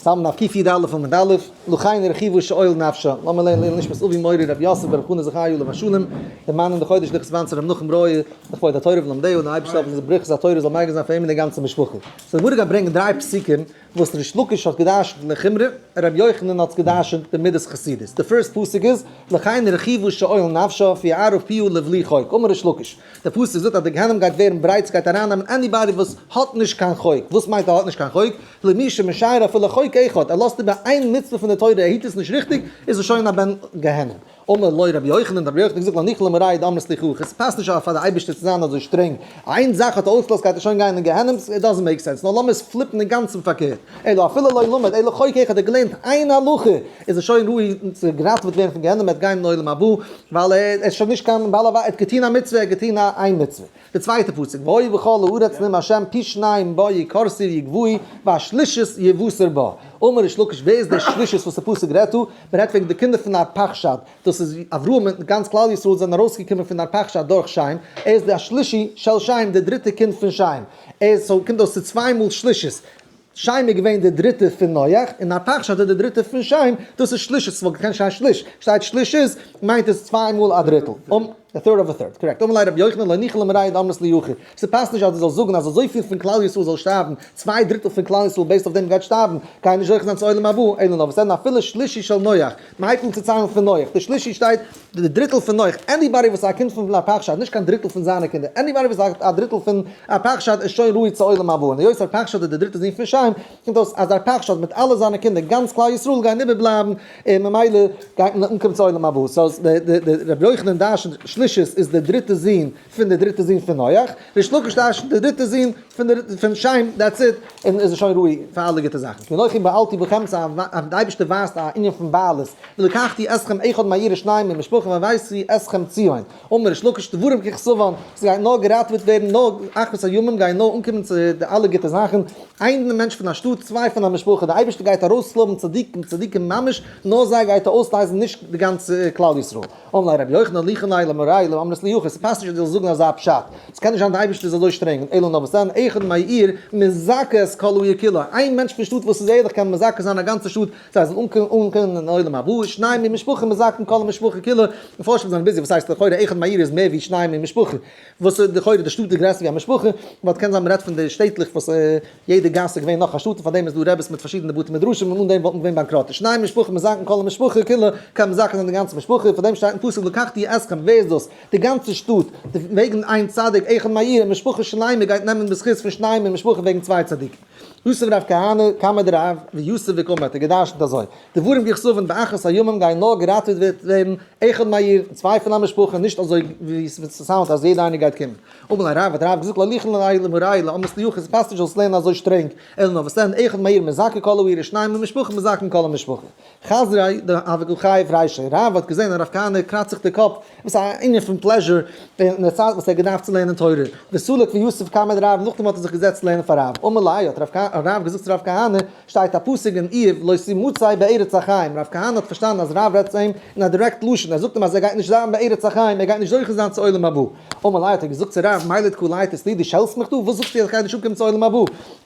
סאם דף קי"א עמוד א', לכן הרחיבו שאול נפשה, לאמיר לערנען לעילוי נשמת אבי מורי רבי יוסף ברב חנא זכרי' עליו השלום, דערמאנען די חודש לכסוון צו רבי נחום רויע, לכבוד התורה ולומדיה, און די אייבערשטער זאל העלפן אז ברכת התורה זאל מגין זיין פאר אים און די גאנצע משפחה. סאו די גמרא גייט ברענגען דריי פסוקים וואס ריש לקיש האט געדרשנט לחומרא, און רבי יוחנן האט געדרשנט במידת חסידות. די first פסוק איז, לכן הרחיבו שאול נפשה, ויערב פיהו לבלי חוק, אמר ריש לקיש. דער פסוק זאגט אז די גיהנום גייט ווערן ברייט ס'גייט ארייננעמען anybody וואס האט נישט קיין חוק, וואס מיינט ער האט נישט קיין חוק? למי שמשאיר אפילו חוק אחד, ער לאזט איבער איין מצוה פון די תורה ער היט עס נישט ריכטיג, איז ער שוין א בן גיהנום. אמר לו רבי יוחנן, רבי יוחנן האט געזאגט לא ניחא למריה דאמרת לי הכי, עס פאסט נישט פאר די אייבערשטער צו זיין אזוי שטרענג, איין זאך האט ער אויסגעלאזט גייט ער שוין גיין אין גיהנום, it doesn't make sense, נאר לאמיר עס פליפן אינגאנצן פארקערט, אלא אפילו לא למד אלא חוק אחד, ער האט געלערנט איין הלכה, איז ער שוין ראוי צו געראטעוועט ווערן פון גיהנום, ער וועט גיין אין עולם הבא, ווייל ער איז שוין נישט קיין בעל עבירה, ער האט געטון א מצוה, ער האט געטון א איין מצוה. די צווייטע פסוק, והיה בכל הארץ נאם השם פי שניים בה יכרתו ויגוועו והשלישית יבשר בה. אמר ריש לקיש, ווער איז דער שלישית וואס די פסוק רעדט דא? מען רעדט וועגן די קינדער פון ארפכשד, דאס איז אברהם און גאנץ כלל ישראל זענען ארויסגעקומען פון ארפכשד דורך שם, ער איז די השלישי של שם, דער דריטער קינד פון שם, ער איז, סאו קומט אויס צו צוויי מאל שלישית, שם איז געווען דער דריטער פון נח, און ארפכשד איז דער דריטער פון שם, דאס איז שלישית, ס'וואלט געקענט שטיין שליש, שטייט שלישית מיינט עס צוויי מאל א דריטל, a third of a third, correct, אמר ליה רבי יוחנן לא ניחא למריה דאמרת לי הכי, ס'פאסט נישט אז דו זאלסט זאגן אז אזויפיל פון כלל ישראל זאל שטארבן, צוויי דריטל פון כלל ישראל based אויף דעם גייט שטארבן, גייען נישט זוכה זיין צו עולם הבא, אלא נאר וואס דען אפילו שלישי של נח, מ'הייבט אן צו ציילן פון נח, די שלישי שטייט די דריטל פון נח, anybody וואס איז א קינד פון ארפכשד, נישט קיין דריטל פון זיינע קינדער, anybody וואס איז א דריטל פון ארפכשד איז שוין ראוי צו עולם הבא, און היות ארפכשד איז די דריטע זון פון שם, קומט אויס אז ארפכשד מיט אלע זיינע קינדער, גאנץ כלל ישראל גייען איבערבלייבן, און ממילא גייט מען אנקומען צו עולם הבא, סאו די רבי יוחנן דרשנ'ט שלישית איז די דריטע זון פון די דריטע זון פון נח, ריש לקיש דרשנ'ט די דריטע זון פון די פון שם, that's it, און איז שוין ראוי פאר אלע גוטע זאכן. כי אנכי בעלתי בכם, ס'איז א די אייבערשטער ווייזט א ענין פון בעלות, ולקחתי אתכם אחד מהעיר ושניים ממשפחה והבאתי אתכם ציון, אמר ריש לקיש דברים ככתבן, ס'גייט נאר געראטעוועט ווערן נאר אחרית הימים גייען נאר אנקומען צו די אלע גוטע זאכן, איין מענטש פון א שטאט, צוויי פון א משפחה, די אייבערשטער גייט ארויסקלויבן צדיקים צדיקים ממש, נאר זיי גייט ער אויסלייזן נישט די גאנצע כלל ישראל. אמר ליה רבי יוחנן ניחא ליה למריה דאמרת לי הכי, ס'פאסט נישט אז דו זאלסט זאגן אזא פשט, ס'קען נישט זיין די אייבערשטער איז אזוי שטרענג, אלא נאר וואס דען, אחד מהעיר מזכה את כל העיר כולה, איין מענטש פון שטאט וואס איז ערליך קען מזכה זיין א גאנצע שטאט זיי זאלן אנקומען אין עולם הבא, שניים ממשפחה מזכין כל המשפחה כולה, מפרשים זענען busy וואס הייסט לכאורה אחד מהעיר איז מער ווי שניים ממשפחה, וואס איז לכאורה די שטאט איז גרעסער ווי א משפחה, but קען זיין מ'רעדט פון די שטעטלעך וואס יעדע גאס איז געווען נאך א שטאט און פארדעם איז דא רעביס מיט פארשידענע בתי מדרשים און אן דעם וואלט מען געווען באנקראט, שניים ממשפחה מזכין כל המשפחה כולה קען מזכה זיין די גאנצע משפחה, פארדעם שטייט אין פסוק ולקחתי אתכם, ווער איז דאס? די גאנצע שטאט, וועגן איין צדיק אחד מהעיר און משפחה שלימה גייט נעמען בזכות פון שניים ממשפחה וועגן צוויי צדיקים. יתיב רב כהנא קמיה דרב ויתיב וקאמר האט ער געדרשנט אזוי, דברים ככתבן באחרית הימים גייען נאר געראטעוועט ווערן אחד מהעיר, צוויי פון א משפחה, נישט אזוי ווי ס' sound אז יעדע איינער גייט קומען. אמר ליה רב, האט רב געזאגט לא ניחא ליה למריה דאמרת לי הכי, ס'פאסט נישט זאלסט לערנען אזוי שטרענג, אלא נאר וואס דען, אחד מהעיר מזכה כל העיר ושניים ממשפחה מזכין כל המשפחה. חזייה דהוה קא חייב רישיה, רב האט געזען אז רב כהנא קראצט זיך די קאפ, וואס א ענין פון pleasure אין די צייט וואס ער האט געדארפט צו לערנען תורה, וסליק ויתיב קמיה דרב, נאכדעם האט ער זיך געזעצט לערנען פאר רב, אמר ליה האט רב געזאגט צו רב כהנא, שטייט א פסוק אין איוב לא תמצא בארץ החיים, רב כהנא האט פארשטאנען אז רב רעדט צו אים אין א direct לשון, ער זאגט אים אז ער גייט נישט זיין בארץ החיים, ער גייט נישט זוכה זיין צו עולם הבא. אמר ליה האט ער געזאגט צו רב, מאי דקא לייטת לי, דו שעלסט מיך דא? וואס זאגסטו אז איך גיי נישט אנקומען צו עולם הבא?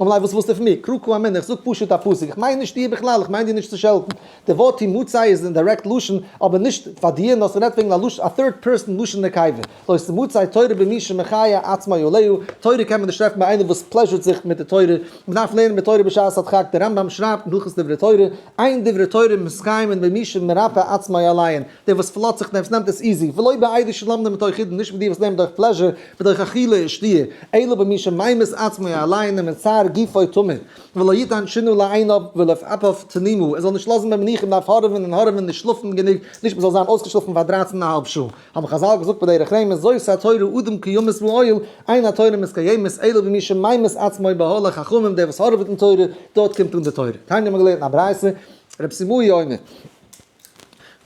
אמר ליה וואס ווילסטו פון מיר? קרא קאמינא, איך זאג פשוט א פסוק, איך מיין נישט דיר בכלל, איך מיין דיר נישט צו שעלטן. די ווארט תמצא איז אין direct לשון, אבער נישט פאר דיר, נאר ס'רעדט וועגן א לשון, א third person לשון נקבה. לא תמצא תורה במי שמחיה עצמו עליה, תורה קען מען נישט טרעפן ביי איינער וואס pleasure ט זיך מיט די תורה, מען דארף לערנען מיט תורה בשעת הדחק, דער רמב ם שרייבט אין הלכות דברי תורה, אין דברי תורה מתקיימין במי שמרפה עצמו עליהן, דער וואס פלאט זיך נעמט נעמט עס easy, ולא באלו שלומדים מתוך עידון, נישט מיט די וואס לערנען דורך pleasure, מתוך אכילה ושתיה, אלא במי שממית עצמו עליהן ומצער גופו תמיד, ולא יתן שינה לעיניו ולעפעפיו תנומה, ער זאל נישט לאזן ביי מנוחה, מען דארף הארעווען און הארעווען, נישט שלאפן גענוג, נישט מען זאל זיין אויסגעשלאפן פאר דרייצן און א האלב שעה. האבן חזל געזאגט בדרך רמז, זאת התורה אדם כי ימות באוהל, אין התורה מתקיימת אלא במי שממית עצמו באהלי חכמים, דער וואס הארעוועט אין תורה, דארט קומט אן די תורה. תניא האט מען געלערנט אין א ברייתא, רב סימאי אומר.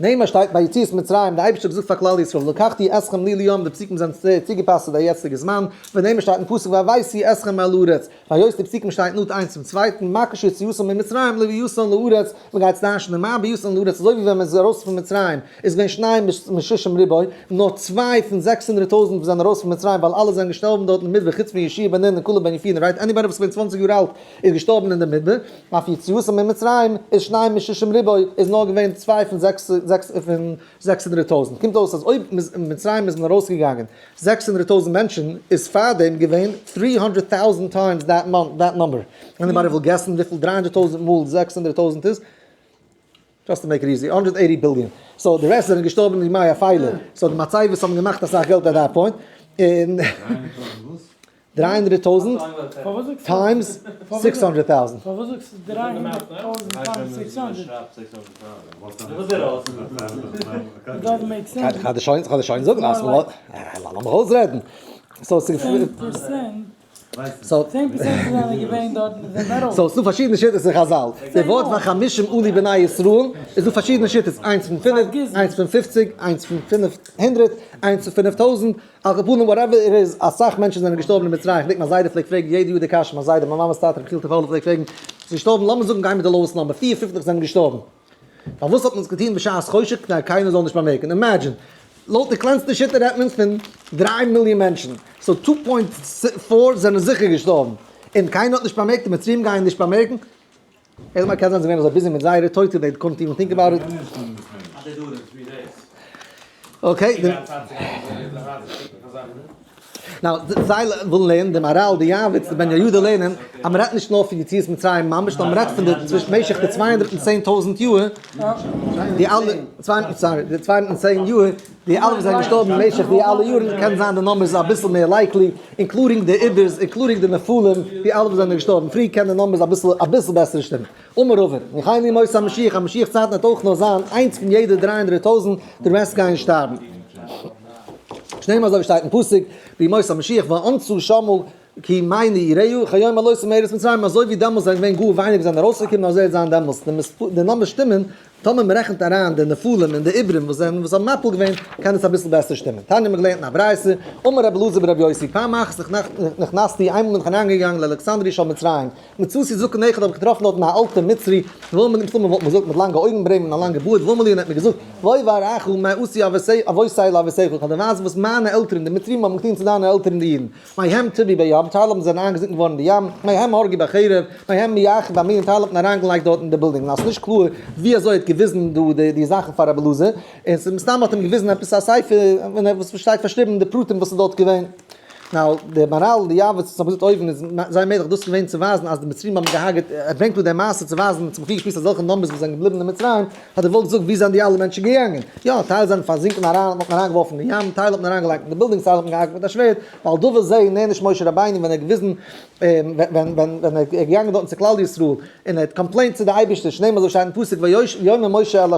שנאמר שטייט ביי יציאת מצרים, די אייבערשטער האט געזאגט פאר כלל ישראל, לקחתי אתכם לי לעם, די פסוקים זענען צוגעפאסט צו די יעצטיגע זמן, ונאמר שטייט אין פסוק והבאתי אתכם אל הארץ, והיות די פסוקים שטייט נאנט איינס צום צווייטן, מקיש יציאתם ממצרים לביאתן לארץ, מען גייט דרש'נען מה ביאתן לארץ, אזוי ווי ווען מען איז ארויס פון מצרים איז געווען שניים משישים ריבוא, נאר צוויי פון 600,000 וואס זענען ארויס פון מצרים ווייל אלע זענען געשטארבן דארט אין מדבר חוץ פון יהושע בן נון און כלב בן יפונה, right? Anybody וואס איז געווען 20 יאר אלט איז געשטארבן אין די מדבר, אויף יציאתם ממצרים איז שניים משישים ריבוא איז נאר געווען צוויי פון 600,000, קומט אויס אז אויב אין מצרים איז מען ארויסגעגאנגען 600,000 מענטשן איז פארדעם געווען 300,000 times that number. Anybody וויל guess ן וויפיל 300,000 מאל 600,000 איז? Just to make it easy, 180 billion. So די rest זענען געשטארבן אין ימי אפילה. So די מצבות האבן געמאכט אסאך געלט at that point. און 300,000 times 600,000. פארוואס זאגסטו 300,000 times 600? It doesn't make sense. כ'האב דיר שוין זאגן, אז לאמיר אויסרעדן. So 10%. So 10% זענען געווען דארט אין די So ס'דא פארשידענע שיטות אין חזל. די ווארט פון חמישים עלו בני ישראל איז דא פארשידענע שיטות, איינס פון פינף, איינס פון 50, איינס פון 500, איינס פון 5000, על כל פנים whatever it is, אסאך מענטשן זענען געשטארבן אין מצרים, כ'דענק מיין זיידע פלעגט פרעגן יעדע יאר די קשיא, מיין זיידע, מיין מאמע'ס טאטע, רבי יחיאל טעפעלע פלעגט פרעגן, ס'איז געשטארבן, לאמיר זאגן גיי מיט די lowest number, פיר פינפטלעך זענען געשטארבן. פארוואס האט מען עס געטון בשעת חושך כדי קיינער זאל נישט באמערקן? Imagine, לויט די קלענסטע שיטה רעדט מען פון 3 מיליאן מענטשן, so 2.4 זענען זיכער געשטארבן, און קיינער האט נישט באמערקט, די מצרים גייען נישט באמערקן. אלא מאי קען זיין זיי געווען אזוי busy מיט זייערע טויטע, they couldn't even think about it. Okay. Now, זיי ווילן לערנען, די מהר"ל, די יעב"ץ, די בן יהוידע לערנען, אז מען רעדט נישט נאר פון יציאת מצרים ממש, נאר מען רעדט פון די צווישן משך די 210,000 יאר, די אלע, צוויי, sorry, די 210 יאר, די אלע וואס זענען געשטארבן במשך די אלע יארן, קען זיין די number איז אביסל מער likely, including די עיבור'ס, including די נפלים, די אלע וואס זענען געשטארבן פרי, קען די numbers אביסל בעסער שטימען. אמר רבא, וכן לימות המשיח, אז משיח צייטן וועט אויך נאר זיין איינס פון יעדע 300,000, די rest גייען שטארבן. שנאמר אזוי ווי שטייט אין פסוק, בימות המשיח ואנסו שמו כי מי נעירהו כיום עלותם מארץ מצרים, אזוי ווי דעמאלס זענען געווען גאר ווייניג וואס זענען ארויסגעקומען אזוי וועט זיין דעמאלס, די numbers שטימען, טאמער מען רעכנט אריין די נפלים און די עיבורים וואס זענען וואס האבן מפיל געווען, קען עס אביסל בעסער שטימען. תניא מ'האט געלערנט אין א ברייתא, אמר רבי אלעזר ברבי יוסי, פעם אחת נכנסתי, איינמאל בין איך אריינגעגאנגען לאלכסנדריה של מצרים, מצאתי זקן אחד האב איך געטראפן דארטן א אלטע מצרי, ואמר לי, מסתמא וואלט מען געזאגט מיט לאנגע אויגן ברעמען און א לאנגע בארד, ואמר לי און ער האט מיר געזאגט, בוא ואראך מה עשו אבותי לאבותיך, איך וועל דיר ווייזן וואס מיינע עלטערן די מצרים האבן געטון צו דיינע עלטערן די אידן, מהם טבעו בים, טייל האבן זענען איינגעזינקן געווארן אין די ים, מהם הרגו בחרב, מהם מיעכו במין, טייל האט מען אריינגעלייגט דארט אין די בילדינג, און אז ס'נישט קלאר ווי אזוי ער האט געוויזן דא די זאכן פאר רבי אלעזר, און ס'מסתמא האט אים געוויזן עפעס א ספר וואס שטייט פארשריבן די פרטים וואס איז דארט געווען. Now, דער מהר"ל, די יעב"ץ וואס האבן געזאגט אויבן איז זייער מעגליך דאס געווען צו ווייזן אז די מצרים האבן געהארגעט, ער ברענגט דא די מעשה צו ווייזן צום פריער געשמועסט אזעלכע numbers וואס זענען געבליבן אין מצרים, האט ער וואלט געזאגט ווי זענען די אלע מענטשן געגאנגען? יא, טייל זענען פארזינקען אריין, האט מען אריינגעווארפן אין ים, טייל האט מען אריינגעלייגט אין די בילדינגס, טייל האט מען געהארגעט מיט א שווערד, ועל דבר זה נענש משה רבינו ווען ער האט געוויזן ווען ווען ער איז געגאנגען דארטן צו כלל ישראל און ער האט complained צו די אייבערשטער, שנאמר אזוי שטייט אין פסוק ויאמר משה אל ה'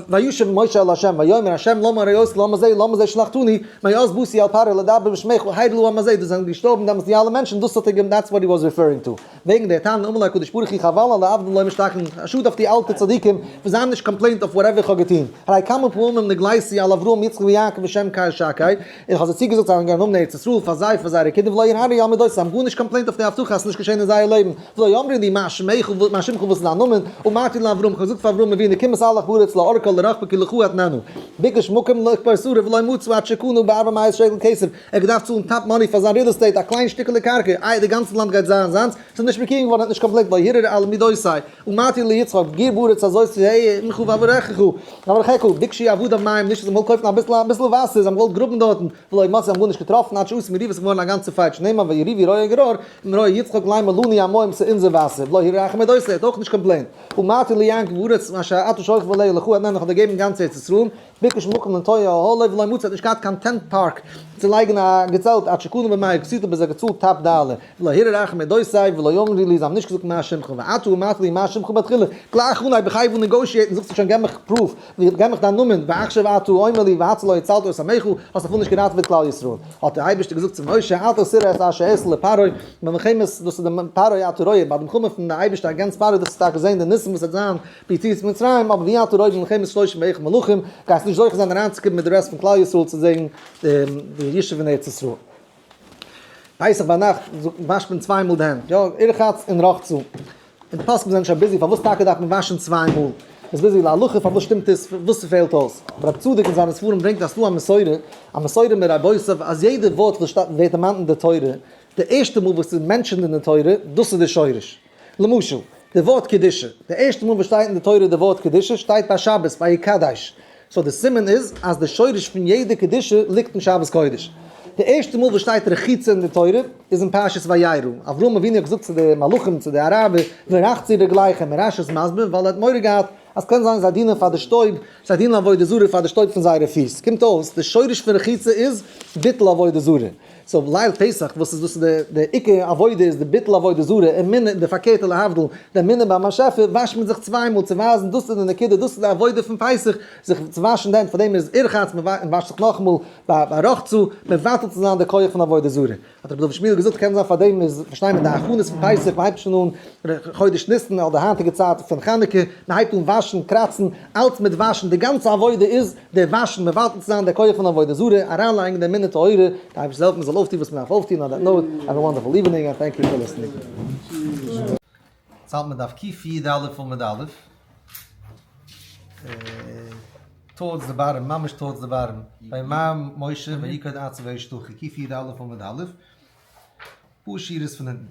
וישב משה אל ה' ויאמר ה' למה הרעותי לעם הזה למה זה שלחתני מאז באתי אל פרעה לדבר בשמך הרע לעם הזה דאס זענען געשטארבן דעמאלטס די אלע מענטשן דאס האט ער געמ that's what he was referring to וועגן דער טענה אמר לו הקדוש ברוך הוא חבל על דאבדין ולא משתכחין א שאד אויף די אלטע צדיקים וואס זיי האבן נישט complained אויף whatever איך האב געטון הרי כמה פעמים נגליתי על אברהם יצחק ויעקב בשם קל שקי איך האב זיי צוגעזאגט זיי זאלן גיין האבן ארץ ישראל פאר זיי פאר זייערע קינדער ולא הרהרו על מדותי זיי האבן גארנישט complained אויף די הבטחה אז ס'איז נישט געשען אין זייער לעבן ולא אמרו לי מה שמך מה שמך וואס איז דיין נאמען אמרתי לאברהם איך האב געזאגט פאר אברהם אבינו קום התהלך בארץ לארכה ולרחבה כי לך אתננה ביקש מקום לקבור שרה ולא מצא עד שקנה בארבע מאות שקל כסף ער האט געדארפט צאלן top money פאר זיין real estate א קליין שטיקעלע קרקע איי די גאנצע לאנד גייט זיין זיינס ס'איז נישט מקוים געווארן ער האט נישט complained לא הרהר על מדותי אמרתי ליצחק גור בארץ הזאת תהיה עמך ואברכך ואברכך ביקשו עבדיו מים נישט אז מ'וויל קויפן אביסל אביסל וואסער זיי האבן געוואלט גראבן דארטן ולא מצאו זיי האבן גארנישט געטראפן עד שעשו מריבות איז געווארן א גאנצע fight שנאמר ויריבו רועי גרר עם רועי יצחק לאמר לנו המים ס'איז אונזער וואסער ולא הרהר אחרי מדותי ער האט אויך נישט complained אמרתי ליעקב הארץ אשר אתה שוכב עליה לך אתננה איך האב דיר געגעבן גאנץ ארץ ישראל ביקש מקום לנטוע אהלו ולא מצא האט נישט געהאט קיין tent park צו לייגן א געצעלט עד שקנה במאה קשיטה ביז ער האט געצאלט top dollar ולא הרהר אחרי מדותי ולא. אמרו לי, זיי האבן נישט געזאגט מה שמך, ואתה אמרת לי מה שמך בתחילה, גלייך אנהייב איך הייב אן negotiate ן זאגסטו שוין געב מיך proof, געב מיך דיין נאמען, ועכשיו אתה אומר לי והצל לא הצלת את עמך, האסט אפילו נישט געראטעוועט כלל ישראל. האט דער אייבערשטער געזאגט צו משה, עתה תראה את אשר אעשה לפרעה, במלחמת, דאס איז די פרעה אתה רואה, ביי די מלחמה פון די אייבערשטער against פרעה וועסטו טאקע זען די ניסים וואס וועט זיין ביציאת מצרים, אבער ואי אתה רואה במלחמת שלושים ואחד מלכים, גייסט נישט זוכה זיין אריינצוקומען מיט די rest פון כלל ישראל צו זען די ישוב אין ארץ ישראל. פסח ביינאכט וואשט מען צוויי מאל די הענט, יא, ורחץ און רחצה. און די פוסקים זענען שוין busy פארוואס טאקע דארף מען וואשן צוויי מאל, מ'איז busy להלכה פארוואס שטימט עס, וואס ס'פעלט אויס. אבער רב צדוק אין זיינע ספרים ברענגט אז ס'דא א מסורה, א מסורה מרבותיו אז יעדע ווארט וואס שטייט ווערט דערמאנט אין די תורה, די ערשטע מאל וואס ס'איז mentioned אין די תורה, דאס איז די שורש. למשל, די ווארט קדושה, די ערשטע מאל וואס שטייט אין די תורה די ווארט קדושה שטייט ביי שבת ויקדש, so די סימן איז אז די שורש פון יעדע קדושה ליגט אין שבת קודש. די ערשטע מאל וואס שטייט רחיצה אין די תורה איז אין פרשת וירא, אברהם אבינו האט געזאגט צו די מלאכים צו די אראבער ורחצו רגליכם, און רשי איז מסביר ווייל ער האט מורא געהאט אז קען זיין זיי דינען פאר די שטויב, זיי דינען עבודה זרה פאר די שטויב פון זייערע פיס, קומט אויס די שורש פון רחיצה איז ביטול עבודה זרה. so ליל פסח וואס איז דאס די עיקר עבודה איז די ביטול עבודה זרה אמונה די פארקערטע להבדיל די אמונה ביים באשעפער וואשט מען זיך צוויי מאל צו ווייזן דאס איז די נקודה דאס איז די עבודה פון פסח זיך צו וואשן די הענט פאר דעם איז ורחץ מען וואשט זיך נאכאמאל ביי רחצה מבטל צו זיין די כח פון עבודה זרה האט רבי דוד שמואל געזאגט קען זיין פאר דעם איז פארשטיין מיר די הכנות פון פסח מען הייבט שוין אן חודש ניסן אדער היינטיגע צייט פון חנוכה מען הייבט אן וואשן קראצן אלץ מיט וואשן די גאנצע עבודה איז די וואשן מבטל צו זיין די כח פון עבודה זרה אריינלייגן די אמונה טהורה די אייבערשטער זאל העלפן מען זאל אויפטון וואס מען דארף אויפטון on that note have a wonderful evening and thank you for listening. יעצט האלט מען דף קי"א עמוד א', towards the bottom, ממש towards the bottom, וימהר משה ויקד ארצה וישתחו, קי"א עמוד א', פאר שורות פון אונטן.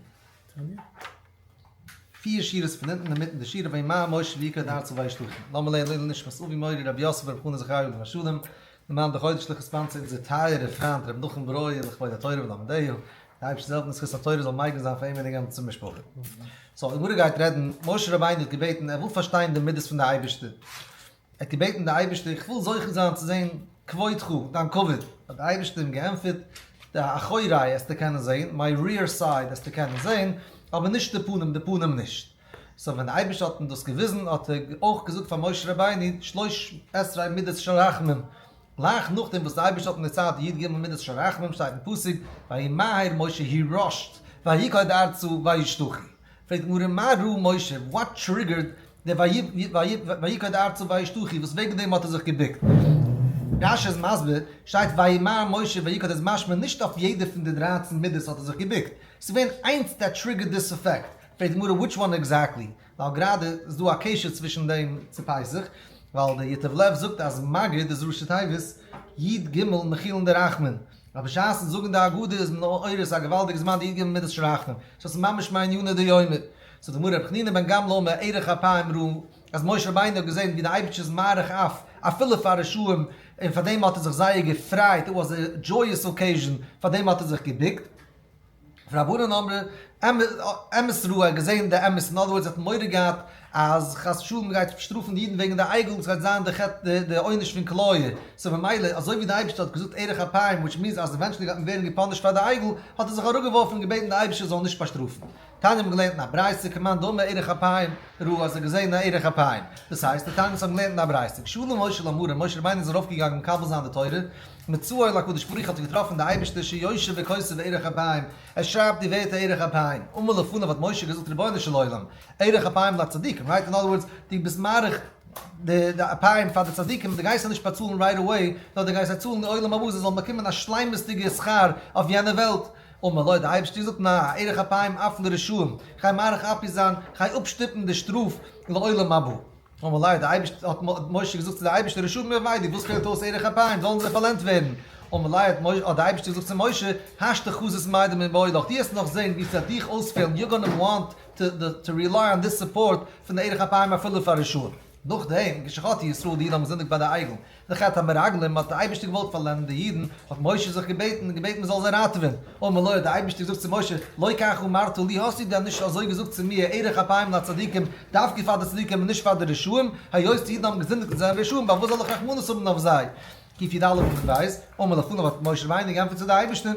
פיר שורות פון אונטן אינמיטן די שורה וימהר משה ויקד ארצה וישתחו. לאמיר לערנען לעילוי נשמת אבי מורי רבי יוסף ברב חנא זכרי' עליו השלום, למען די חודש'ליכע sponsor אונזער טייערע פריינט רבי נחום ברויער לכבוד התורה ולומדיה, די אייבערשטער זאל העלפן זכות התורה זאל מגין זיין פאר אים און די גאנצע משפחה. so די גמרא גייט רעדן, משה רבינו האט געבעטן ער וויל פארשטיין די מידות פון די אייבערשטער, ער האט געבעטן די אייבערשטער איך וויל זוכה זיין צו זען כבודך, דיין כבוד, האט די אייבערשטער אים געענטפערט, די אחורי עסטו קענען זען, my rear side עסטו קענען זען, אבער נישט די פנים, די פנים נישט. so ווען די אייבערשטער האט אים דאס געוויזן האט ער אויך געזאגט פאר משה רבינו שלוש עשרה מידות של רחמים, גלייך נאכדעם וואס די אייבערשטער האט אים דערציילט די י"ג מידות של רחמים שטייט אין פסוק וימהר משה he rushed ויקד ארצה וישתחו. פרעגט די גמרא מה ראה משה, what triggered די ויקד ארצה וישתחו וואס וועגן דעם האט ער זיך געבוקט? רש"י איז מסביר, שטייט וימהר משה ויקד איז משמע נישט אויף יעדע פון די דרייצן מידות האט ער זיך געבוקט, ס'איז געווען איינס that triggered this effect, פרעגט די גמרא which one exactly, ווייל גראדע איז דא א קשר צווישן דעם צו פסח, ווייל דער יטב לב זאגט אז מגיד איז ראשי תיבות י"ג מחילין דרחמין, אבער בשעת'ן זאגן די הגדה איז מען מעורר ס'איז א געוואלדיגע זמן די י"ג מידות של רחמים, סאו ס'איז ממש מעניינא דיומא. זאגט די גמרא רבי חנינא בן גמלא אמר ארך אפים ראה, אז משה רבינו האט געזען ווי די אייבערשטער איז מאריך אף אפילו פאר רשעים, און פאר דעם האט ער זיך זייער געפרייט, it was a joyous occasion, פאר דעם האט ער זיך געבוקט. ורבנן אמרי, אמת ראה, ער האט געזען די אמת, in other words ער האט מורא געהאט אז חס ושלום מ'גייט שטראפן די אידן וועגן די עגל, עס גייט זיין די חטא די עונש פון כליה, so ממילא אזוי ווי די אייבערשטער האט געזאגט ארך אפים which means אז eventually גייט מען ווערן גע punish ט פאר די עגל, האט ער זיך אראפגעווארפן און געבעטן די אייבערשטער זאל נישט באשטראפן. תניא האבן געלערנט אין א ברייתא כמאן דאמר ארך אפים ראה אז ער האט געזען א ארך אפים, דאס הייסט די תניא וואס האבן געלערנט אין א ברייתא, כשעלה משה למרום, משה רבינו איז ארויפגעגאנגען מקבל זיין די תורה, מצאו להקדוש ברוך הוא האט ער געטראפן די אייבערשטער שיושב וכותב ארך אפים, ער שרייבט די ווערטער ארך אפים, אמר לפניו האט משה געזאגט רבונו של עולם, ארך אפים לצדיקים, right? In other words, דו ביסט מאריך די אפים פאר די צדיקים, דו גייסט זיי נישט באצאלן right away, נאר דו גייסט זיי צאלן אין עולם הבא, זיי זאלן באקומען א שלימות'דיגע שכר אויף יענע וועלט. אמר לו, די אייבערשטער זאגט, נא, ארך אפים אף לרשעים, כ'גיי מאריך אפי זיין, כ'גיי אפשטופן די שטראף לעולם הבא. אמר ליה, די אייבערשטער, האט משה געזאגט צו די אייבערשטער, רשעים יאבדו, וואס פעלט אויס ארך אפים, זאלן זיי פארלענדט ווערן. אמר ליה, האט די אייבערשטער געזאגט צו משה, השתא חזית מאי דמיבעי לך, דו וועסט נאך זען ווי ס'וועט דיך אויספעלן, you're gonna want to rely on this support פון די ארך אפים אפילו פאר רשעים. נאכדעם, כשחטאו ישראל, די אידן האבן געזינדיגט ביי די עגל, די חטא המרגלים, האט דער אייבערשטער געוואלט פארלענדן די אידן, האט משה זיך געבעטן און געבעטן מען זאל זיי ראטעווען, אמר לו, האט דער אייבערשטער געזאגט צו משה, לא כך אמרת לי, האסטו דען נישט אזוי געזאגט צו מיר, ארך אפים לצדיקים, דווקא פאר די צדיקים און נישט פאר די רשעים, היות די אידן האבן געזינדיגט און זענען רשעים, פארוואס זאל איך רחמנות האבן אויף זיי? קי"א עמוד ב', אמר לפניו האט משה רבינו געענטפערט צו די אייבערשטער.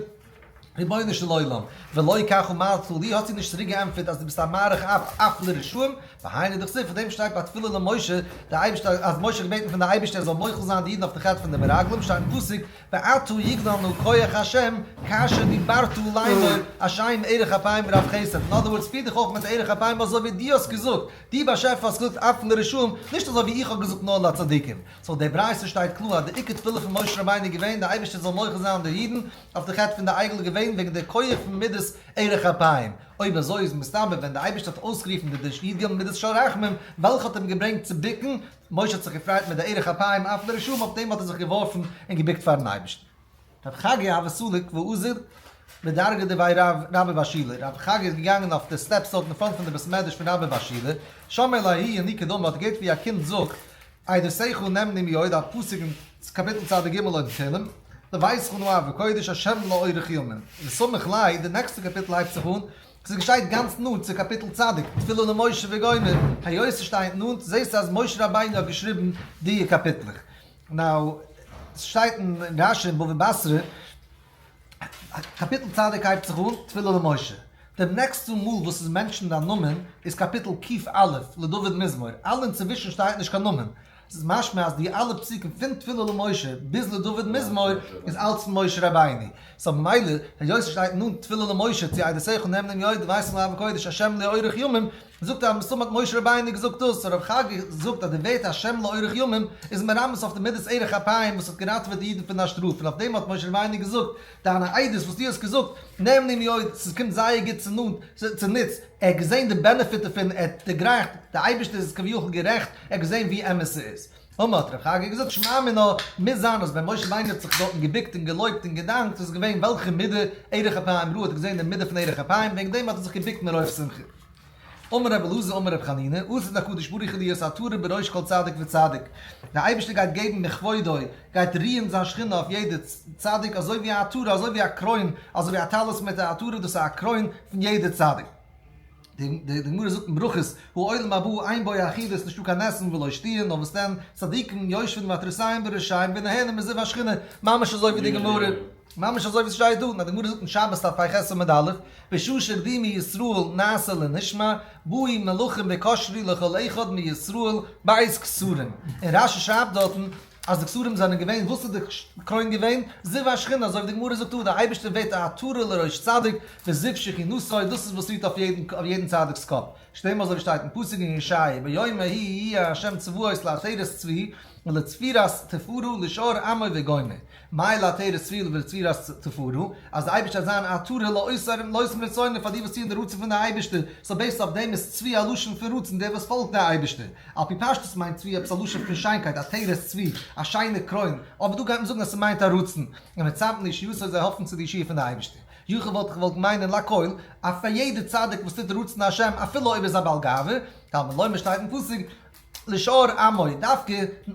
רבונו של עולם, ולא כך אמרת לי, האסטו נישט צוריק געענטפערט אז דו ביסט א מאריך אף אף לרשעים, והיינו דכתיב, פון דעם שטייט ביי תפילה למשה, די אייבערשטער, אז משה האט געבעטן פון די אייבערשטער ער זאל מוחל זיין די אידן אויף די חטא פון די מרגלים, שטייט אין פסוק, ועתה יגדל נא כח השם כאשר דיברת לאמור השם ארך אפיים ורב חסד, אין other words פיר דיך אויף מיט ארך אפיים אזוי ווי דו האסט געזאגט, דו באשעפער האסט געזאגט אף לרשעים, נישט אזוי ווי איך האב געזאגט נאר לצדיקים. so די ברייתא שטייט קלאר אז די עיקר תפילה פון משה רבינו איז געווען די אייבערשטער זאל מוחל זיין די אידן אויף די חטא פון די עגל איז געווען וועגן די כח פון מידת ארך אפיים, אויב אזוי איז מסתבר ווען די אייבערשטער האט אויסגערופן די די י"ג מידות של רחמים וועלכע האט אים געברענגט צו בוקן, משה האט זיך געפרייט מיט די ארך אפיים אף לרשעים אויף דעם האט ער זיך געווארפן און געבוקט פארן אייבערשטן. רב חגי הוה סליק ואזיל בדרגא דבי רב רבה בר שילא, רב חגי איז געגאנגען אויף די steps דארט אין front פון די בית מדרש פון רבה בר שילא, שמע ליה ההוא ינוקא דאמר האט געהערט ווי א קינד זאגט, עדותיך נאמנו מאוד, א פסוק אין קאפיטל צ"ג אין תהלים, לביתך נאוה קודש השם לאורך ימים, וסמיך ליה, די נעקסטע קאפיטל הייבט זיך אן, ס'געשייט גאנץ נאנט צו קאפיטל צדיק, תפילה למשה וגומר, היות ס'שטייט נאנט, זעסטו אז משה רבינו האט געשריבן די קאפיטלעך. now, ס'שטייט אין רש"י אין בבא בתרא, קאפיטל צדיק הייבט זיך אן, תפילה למשה. דעם נעקסטן מאל וואס איז mentioned א נאמען איז קאפיטל ק"א, לדוד מזמור, אלע אינצווישן שטייט נישט קיין נאמען. ס'איז משמע אז די אלע פסוקים פון תפילה למשה ביז לדוד מזמור איז אלץ פון משה רבינו. so ממילא, היות ס'שטייט נאנט תפילה למשה צו עדותיך נאמנים מאוד לביתך נאוה קודש השם לאורך ימים, זאגט ער אז מסתמא האט משה רבינו געזאגט דאס, הרב חגי זאגט אז די ווערטער השם לאורך ימים איז מרמז אויף די מידת ארך אפיים וואס האט געראטעוועט די אידן פון א שטראף און אויף דעם האט משה רבינו געזאגט דיינע עדות וואס דו האסט געזאגט נאמנים מאוד ס'קומט זייער גוט צו נאנט צוניץ, ער האט געזען די benefit דערפון, ער האט דערגרייכט, די אייבערשטער איז כביכול גערעכט, ער האט געזען ווי אמת ס'איז. אמר האט רב חגי געזאגט שמע מינה, מוז זיין אז ווען משה רבינו האט זיך דארטן געבוקט און געלויבט און געדאנקט איז געווען וועלכע מידה ארך אפיים ראה האט געזען די מידה פון ארך אפיים וועגן דעם האט ער זיך געבוקט מרוב שמחה. אמר רבי אלעזר אמר רבי חנינא, עתיד הקדוש ברוך הוא להיות עטרה בראש כל צדיק וצדיק, דער אייבערשטער גייט געבן מכבודו, גייט רוען זיין שכינה אויף יעדע צדיק אזוי ווי א עטרה, אזוי ווי א קרוין, אזוי ווי א טלית מיט א עטרה, דאס איז א קרוין פון יעדע צדיק. די גמרא זאגט אין ברכות, העולם הבא אין בו אכילה, נישטא קיין עסן ולא שתיה, נאר וואס דען, צדיקים יושבין ועטרותיהם בראשיהם ונהנים מזיו השכינה, ממש אזוי ווי די גמרא. ממש אזוי ווי ס'שטייט דא, נאר די גמרא זאגט אין שבת דף פ"ח עמוד א', בשעה שהקדימו ישראל נעשה לנשמע, באו מלאכים וקשרו לכל אחד מישראל ב' כתרים, און רש"י שרייבט דארטן אז די כתרים זענען געווען, וואס איז די קרוין געווען? זיו השכינה, אזוי ווי די גמרא זאגט דא, דער אייבערשטער ווערט א עטרה לראש צדיק, וזיו שכינתו, דאס איז וואס רוהט אויף יעדן צדיק'ס קאפ, שנאמר אזוי ווי שטייט אין פסוק אין ישעי', ביום ההוא יהיה ה' צבאות לעטרת צבי ולצפירת תפארה לשאר עמו וגומר. מאי לעטרת צבי ולצפירת תפארה, אז די אייבערשטער וועט זיין עטרה לעושים רצונו פאר די וואס טוען די רצון פון די אייבערשטער, so based אויף דעם איז צבי א לשון פון רצון, דער וואס פאלגט די אייבערשטער. על פי פשטות מיינט צבי עפעס א לשון פון שיינקייט, עטרת צבי, א שיינע קרוין, אבער דא גייט מען זאגן אז ס'מיינט א רצון, און מצפים לישועתו זיי האפן צו די ישועה פון די אייבערשטער. יכול וואלט איך געוואלט מיינען לכל, אז פאר יעדע צדיק וואס טוט רצון השם אפילו אויב ער איז א בעל גאווה, תלמוד לומר שטייט אין פסוק, לשאר עמו, דווקא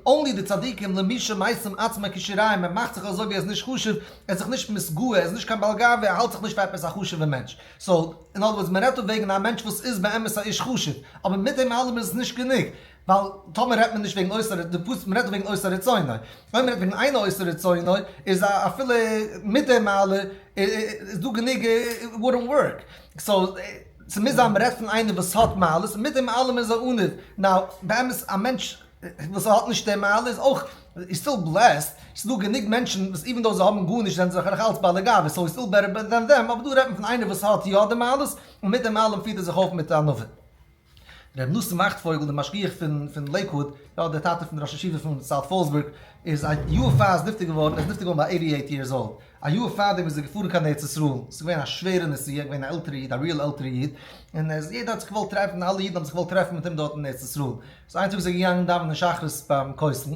only די צדיקים למי שמשים עצמו כשיריים, ער מאכט זיך אזוי ווי ער איז נישט חשוב, ער איז זיך נישט מתגאה, ער איז נישט קיין בעל גאווה, ער האלט זיך נישט פאר עפעס א חשוב'ע מענטש. so, אין other words, מען רעדט דא וועגן א מענטש וואס איז באמת א איש חשוב, אבער מיט דעם אלעם איז עס נישט גענוג, ווייל טאמער רעדט מען נישט וועגן עושה די פסוק, מען רעדט דא וועגן עושה רצונו, אויב מען רעדט וועגן אינו עושה רצונו, איז אפילו מיט דעם מעלה איז דא גענוג wouldn't work. so, ס'מוז זיין מ'רעדט פון איינער וואס האט מעלות, און מיט דעם אלעם איז ער עניו. now, באמת א מענטש וואס האט נישט די מעלה איז אויך, איז still blessed, ס'איז דא גענוג מענטשן וואס even though זיי האבן גארנישט זענען זיי נאך אלץ בעלי גאווה, so איז still better than them, אבער דא רעדט מען פון איינער וואס האט יא די מעלות, און מיט דעם אלעם פירט ער זיך אויף מיט ענווה. ר' נתן וואכטפויגל דער משגיח פון פון לעיקוואוד, יא דער טאטע פון ראש ישיבה פון South Fallsburg, איז א יאר פאר איז נפטר געווארן, ער איז נפטר געווארן ביי eighty eight years old, א יאר פארדעם איז ער געפארן קיין ארץ ישראל, ס'איז געווען א שווערע נסיעה, געווען א עלטערע איד, א real עלטערע איד, און ער איז יעדער האט זיך געוואלט טרעפן, אלע אידן האבן זיך געוואלט טרעפן מיט אים דארט אין ארץ ישראל, so איין טאג איז ער געגאנגען דאווענען שחרית ביים כותל,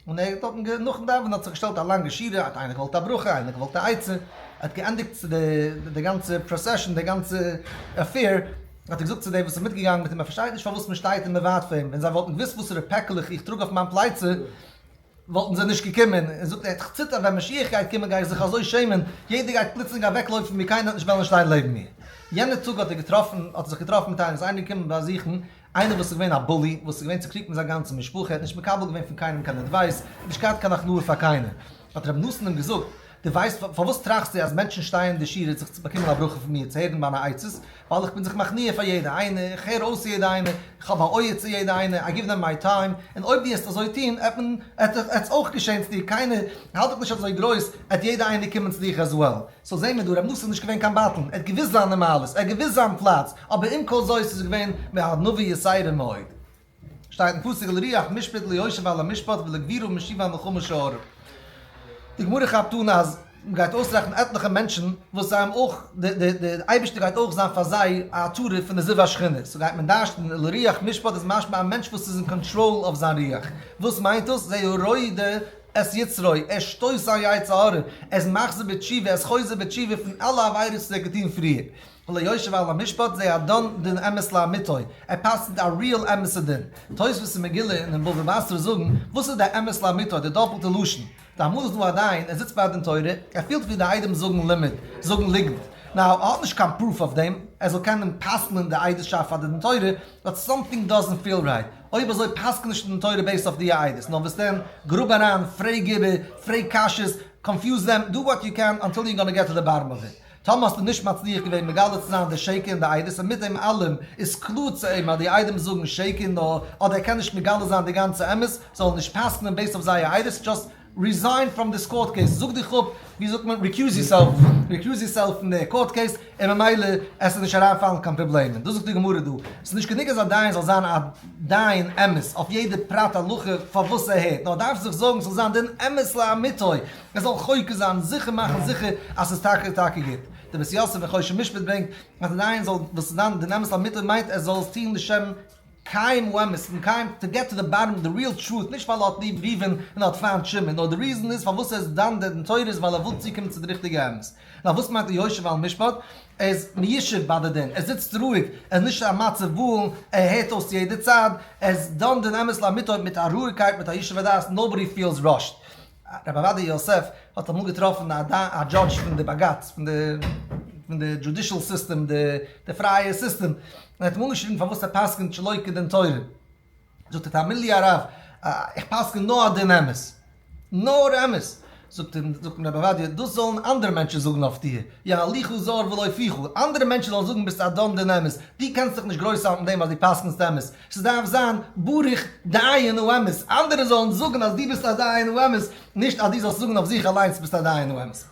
און ער האט דארטן נאכן דאווענען האט זיך געשטעלט א לאנגע שורה, האט איינער געוואלט א ברכה, איינער געוואלט א עצה, ער האט געענדיגט די גאנצע procession, די גאנצע affair, האט ער געזאגט צו די וואס איז מיטגעגאנגען מיט אים, ער פארשטייט נישט פארוואס מען שטייט און מען ווארט פאר אים, ווען זיי וואלטן געוואוסט וואסערע פעקלעך איך טראג אויף מיין פלייצע, וואלטן זיי נישט געקומען, און זאגט ער, איך ציטער ווען משיח גייט קומען גיי איך זיך אזוי שעמען, יעדער גייט פלוצלינג אוועקלויפן מיר קיינער וועט נישט וועלן שטיין לעבן מיר. יענער טאג האט ער געטראפן, האט ער זיך געטראפן מיט איינעם, איז איינער געקומען באזוכן, איינער וואס איז געווען א bully, וואס איז געווען צוקריגט מיט זיין גאנצע משפחה, ער האט נישט מקבל געווען פון קיינעם קיין advice, נישט געהאט קיין הכנעה פאר קיינעם. האט רבי נתן אים געזאגט. דו ווייסט פארוואס טראכסטו אז מענטשן שטייען אין די שורה זיך צו באקומען א ברכה פון מיר, צו הערן מיינע עצות? ווייל איך בין זיך מכניע פאר יעדע איינע, איך הער אויס יעדע איינע, איך האב א אויער צו יעדע איינע, I give them my time, און אויב דו העסט אזוי טון, עט מען, עט עס אויך געשען צו דיר, קיינער האלט דיך נישט אזוי גרויס, עט יעדע איינע קומען צו דיך as well. So זעהן מיר דא, רבי נתן איז נישט געווען קיין בטלן, ער האט געוואוסט זיינע מעלות, ער האט געוואוסט זיין פלאץ, אבער עם כל זאת איז געווען בענווה יתירה מאוד. שטייט אין פסוק לרוח משפט ליושב על המשפט ולגבורה משיבי המלחמה שערה. די גמרא כאפט אן אז מ'גייט אויסרעכענען עטליכע מענטשן וואס זיי האבן אויך, די די אייבערשטער גייט אויך זיין פאר זיי א עטרה פון די זיו השכינה, so גייט מען דרש'נען לרוח משפט איז משמע א מענטש וואס איז אין קאנטראל אויף זיין רוח, וואס מיינט דאס? זה הרודה את יצרו, ער שטויסט זיין יצר הרע, ער איז מחזיר בתשובה, ער איז חוזר בתשובה פון אלע עבירות וואס ער האט געטון פריער. וליושב על המשפט זה הדן דין אמת לאמיתו, ער פסק'נט א real אמת'ע דין. תוספות אין מגילה און אין בבא בתרא זאגן, וואס איז דער אמת לאמיתו, די דאפלטע לשון? די אמאל איז דא א דיין, ער זיצט ביי א דין תורה, ער פילט ווי די עדים זאגן לימוד, זאגן ליגנט. Now, ער האט נישט קיין proof אויף דעם, ער זאל קענען פסל'ן די עדות'שאפט פאר די דין תורה, but something doesn't feel right. אויב אזוי פסק'ן נישט דין תורה based אויף די עדות, נאר וואס דען, גראב אריין, פרעג איבער, פרעג קשיות, confuse them, do what you can until you gonna get to the bottom of it. טאמער האסטו נישט מצליח געווען מגלה צו זיין די שקר אין די עדות און מיט דעם אלעם איז קלאר צו אים אז די עדים זאגן שקר נאר אדער ער קען נישט מגלה זיין די גאנצע אמת, זאל ער נישט פסק'נען based אויף זייער עדות, just resign from this court case, זאג דיך אפ, ווי זאגט מען, recuse yourself, recuse yourself פון די court case, און ממילא עסטו נישט אריינפאלן קיין פראבלעמען. דאס זאגט די גמרא דא, ס'איז נישט גענוג אז א דיין זאל זיין א דיין אמת אויף יעדע פרט הלכה פארוואס ער הערט, נאר ער דארף זיך זארגן ס'זאל זיין דין אמת לאמיתו, ער זאל חוקר זיין, זיכער מאכן זיכער אז ס'איז טאקע טאקע גוט. דער בית יוסף אין חושן משפט ברענגט אז די דיין זאל וואס איז דן דין אמת לאמיתו מיינט ער זאל עס טון לשם קיים האמת, און קיים to get to the bottom the real truth, נישט ווייל ער האט ליב ראובן און ער האט פיינט שמעון, נאר די reason איז פארוואס ער איז דן דין תורה איז ווייל ער וויל צוקומען צו די ריכטיגע אמת. נאר וואס מיינט יושב על משפט? ער איז מיושב ביי די דין, ער זיצט רואיג, ער איז נישט א מצב וואלן, ער הערט אויס יעדע צד, ער איז דן דין אמת לאמיתו מיט א רואיגקייט מיט א ישוב הדעת, nobody feels rushed. רבי עובדיה יוסף האט אמאל געטראפן א א judge פון די בגץ, פון די פון די judicial system, די די פרייע סיסטעם, און ער האט אים אנגעשריגן פארוואס ער פסק'נט שלא כדין תורה, זאגט ער תאמין לי הרב, איך פסק'ן נאר א דין אמת, נאר אמת, זאגט אים זאגט אים רבי עובדיה, דאס זאלן אנדערע מענטשן זאגן אויף דיר, יהללוך זר ולא פיך, אנדערע מענטשן זאלן זאגן ביסט א דן דין אמת, דו קענסט זיך נישט גרויס האלטן דעם אז דו פסק'נסט אמת, ס'דארף זיין ברוך דיין האמת, אנדערע זאלן זאגן אז דו ביסט א דיין האמת, נישט אז דו זאלסט זאגן אויף זיך אליינס ביסט א דיין האמת.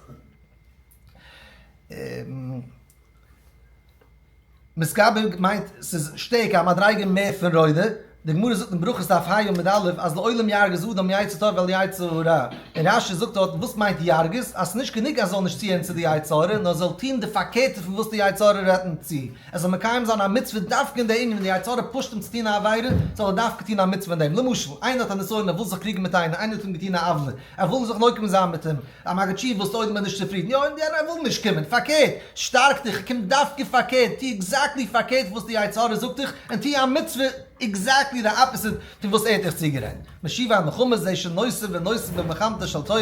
מתגבר מיינט ס'איז שטערקער, א מדריגה מער פון רודה, די גמרא זאגט אין ברכות דף ה עמוד א' אז לעולם ירגיז אדם יצר טוב ואל יצר הרע, און רש"י זאגט דארט וואס מיינט ירגיז, אז ס'איז נישט גענוג אז זאל נישט צוהערן צו די יצר הרע, נאר זאל טון די פארקערטע פון וואס די יצר הרע רעדט אים צו, ער זאל מקיים זיין א מצוה דווקא אין די ענין ווען די יצר הרע push ט אים צו טון א עבירה, זאל ער דווקא טון א מצוה אין דעם. למשל, איינער האט א נסיון ער וויל זיך קריגן מיט איינער, איינער האט אים געטון א עוולה, ער וויל זיך נוקם זיין מיט אים, א מגיד שיעור וואס אויב מען איז נישט צופרידן, יא און יענער וויל נישט קומען, פארקערט, שטארק דיך, קום דווקא פארקערט, טו exactly פארקערט וואס די יצר הרע זאגט דיך, און טו א מצוה exactly די opposite פון וואס ער האט דיך צוגערעדט. משיבי המלחמות זה שנושא ונותן במלחמתה של תורה,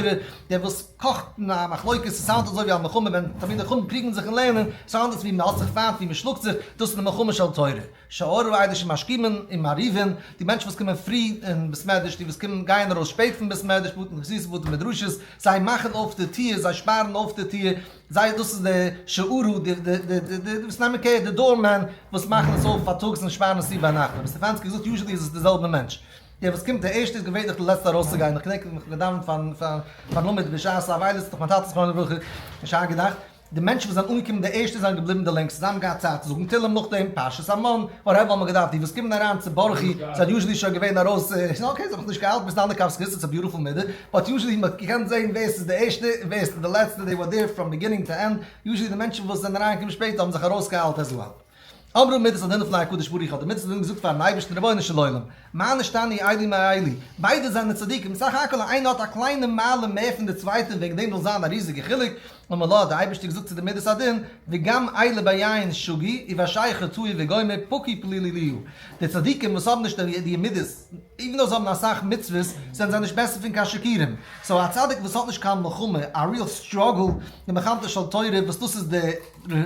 דער וואס קאכט אין א מחלוקת, ס'sound אזוי ווי א מלחמה ווען תלמידי חכמים קריגן זיך אין לערנען, sound עס ווי מ'האט זיך פיינט, ווי מ'שלאגט זיך, דאס איז די מלחמה של תורה. שערה אלו שמשכימין ומעריבין, די מענטשן וואס קומען פרי אין בית מדרש, די וואס קומען גייען ארויס שפעט פון בית מדרש, בתי כנסיות ובתי מדרשות, זיי מאכן אויף די טיר, זיי שפארן אויף די טיר, זיי דאס איז די שערה, די די די די די וואס נעמען קער, די doorman וואס מאכן עס אויף פארטאגס און שפארן עס צו ביינאכט. רבי סטעפאנסקי האט געזאגט usually איז עס די זעלבע מענטש. דער וואס קומט די ערשטע איז געווענליך די לעצטע ארויסצוגיין, איך געדענק איך האב געדאווענט פארן פארן עמוד בשעת אבילות האט מיך מיין טאטע זכרונו לברכה נישט איינגעדאכט, די מענטשן וואס זענען אנגעקומען די ערשטע זענען געבליבן די לענגסטע, זיי האבן געהאט צייט צו זאגן תהלים נאכדעם, פרשת המן, whatever האט מען געדארפט, די וואס קומען אריין צו ברכי זענען usually שוין געווען ארויס, okay זיי האבן זיך נישט געהאלטן ביז די אנדערע קאפס it's a beautiful מידה, but usually מען האט געקענט זען ווער ס'איז די ערשטע און ווער ס'איז די לעצטע, they were there from beginning to end, usually די מענטשן וואס זענען אריינגעקומען שפעטער האבן זיך ארויסגעאיילט as well. אמרו מידת הדין לפני הקדוש ברוך הוא, האט די מידת הדין געזאגט פארן אייבערשטן רבונו של עולם, מה נשתנו אלו מאלו, ביידע זענען צדיקים, סך הכל איינער האט א קליינע מעלה מער פון די צווייטע און וועגן דעם זאל זיין א ריזיגע חילוק, אמר לה, האט דער אייבערשטער געזאגט צו די מדת הדין, וגם אלו ביין שגו, ובשכר טעו וגומר, פקו פלילי להו. די צדיקים וואס האבן נישט די מידות, even though זיי האבן אסאך מצוות, זענען זיי נישט בעסער פון קיין שיכורים. so א צדיק וואס האט נישט קיין מלחמה, א real struggle, די מלחמתה של תורה, וואס דאס איז די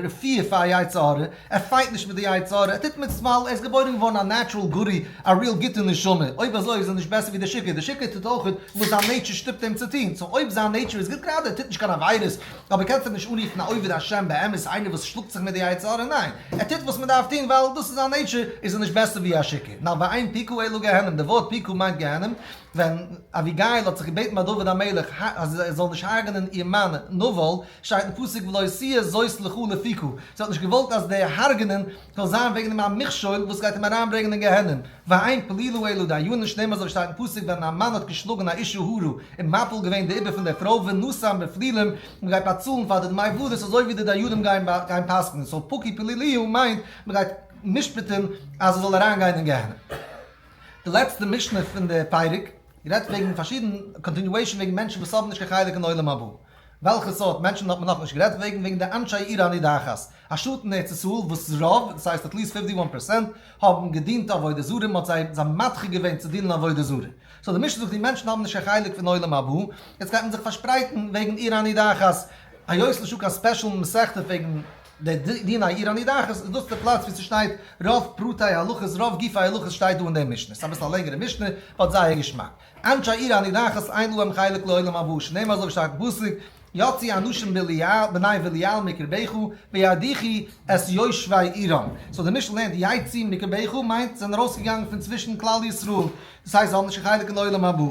רפואה פאר א יצר הרע, ער fight נישט מיט די יצר הרע, ער טוט מצוות ווייל ער איז געבוירן געווארן א natural goodie, א real גוטע נשמה, אויב אזוי איז ער נישט בעסער ווי דער שיכור, דער שיכור טוט אויך וואס זיין nature שטופט אים צו טון, so אויב זיין nature איז גוט, גראדע ער טוט נישט קיין עבירות, אבער קענסט אים נישט אנרופן א עובד השם באמת, איינער וואס שלאגט זיך מיט די יצר הרע, ניין, ער טוט וואס מען דארף טון ווייל דאס איז זיין nature, איז ער נישט בעסער ווי א שיכור. נאר ואין פקה אלא גיהנום, די ווארט פקה מיינט גיהנום, ווען אביגיל האט זיך געבעטן ביי דוד המלך אז ער זאל נישט הרג'נען איר מאן נבל, שטייט אין פסוק ולא תהיה זאת לך לפקה, זי האט נישט געוואלט אז די הרג'נען זאל זיין וועגן דעם א מכשול וואס גייט אים אריינברענגען אין גיהנום, ואין פלילה אלא דיינין שנאמר אזוי ווי שטייט אין פסוק ווען א מאן האט געשלאגן א אשה הרה און מפיל געווען די עובר פון דער פרוי ונתן בפלילים, מען גייט באצאלן פאר די דמי ולדות אזוי ווי די דיינים גייען פסק'נען, so פקו פליליה מיינט מען גייט משפט'ן אז ער זאל אריינגיין אין גיהנום. די לעצטע משנה פון די פרק רעדט וועגן פארשידענע continuation וועגן מענטשן וואס האבן נישט קיין חלק אין עולם הבא. וועלכע סארט מענטשן האט מען נאכנישט גערעדט וועגן, וועגן די אנשי עיר הנידחת, א שטאט אין ארץ ישראל וואס רוב, דאס הייסט at least 51 percent, האבן געדינט עבודה זרה, מען האט זיי זיי מדחה געווען צו דינען עבודה זרה. so די משנה זאגט די מענטשן האבן נישט קיין חלק פון עולם הבא, יעצט גייט מען זיך פארשפרייטן וועגן עיר הנידחת, היות נישטא קיין special מסכתא וועגן די דיני עיר הנידחת, איז דאס די פלאץ ווי ס'שטייט רוב פרטי הלכות, רוב גופי הלכות שטייט דא אין די משנה, ס'איז אביסל א לענגערע משנה, but זייער געשמאק. אנשי עיר הנידחת אין להם חלק לעולם הבא, שנאמר אזוי ווי שטייט אין פסוק, יצאו אנשים בליעל, בני בליעל מקרבך, וידיחו את יושבי עירם. so די משנה לערנט יצאו מקרבך מיינט זיי זענען ארויסגעגאנגען פון צווישן כלל ישראל, דאס הייסט זיי האבן נישט קיין חלק אין עולם הבא.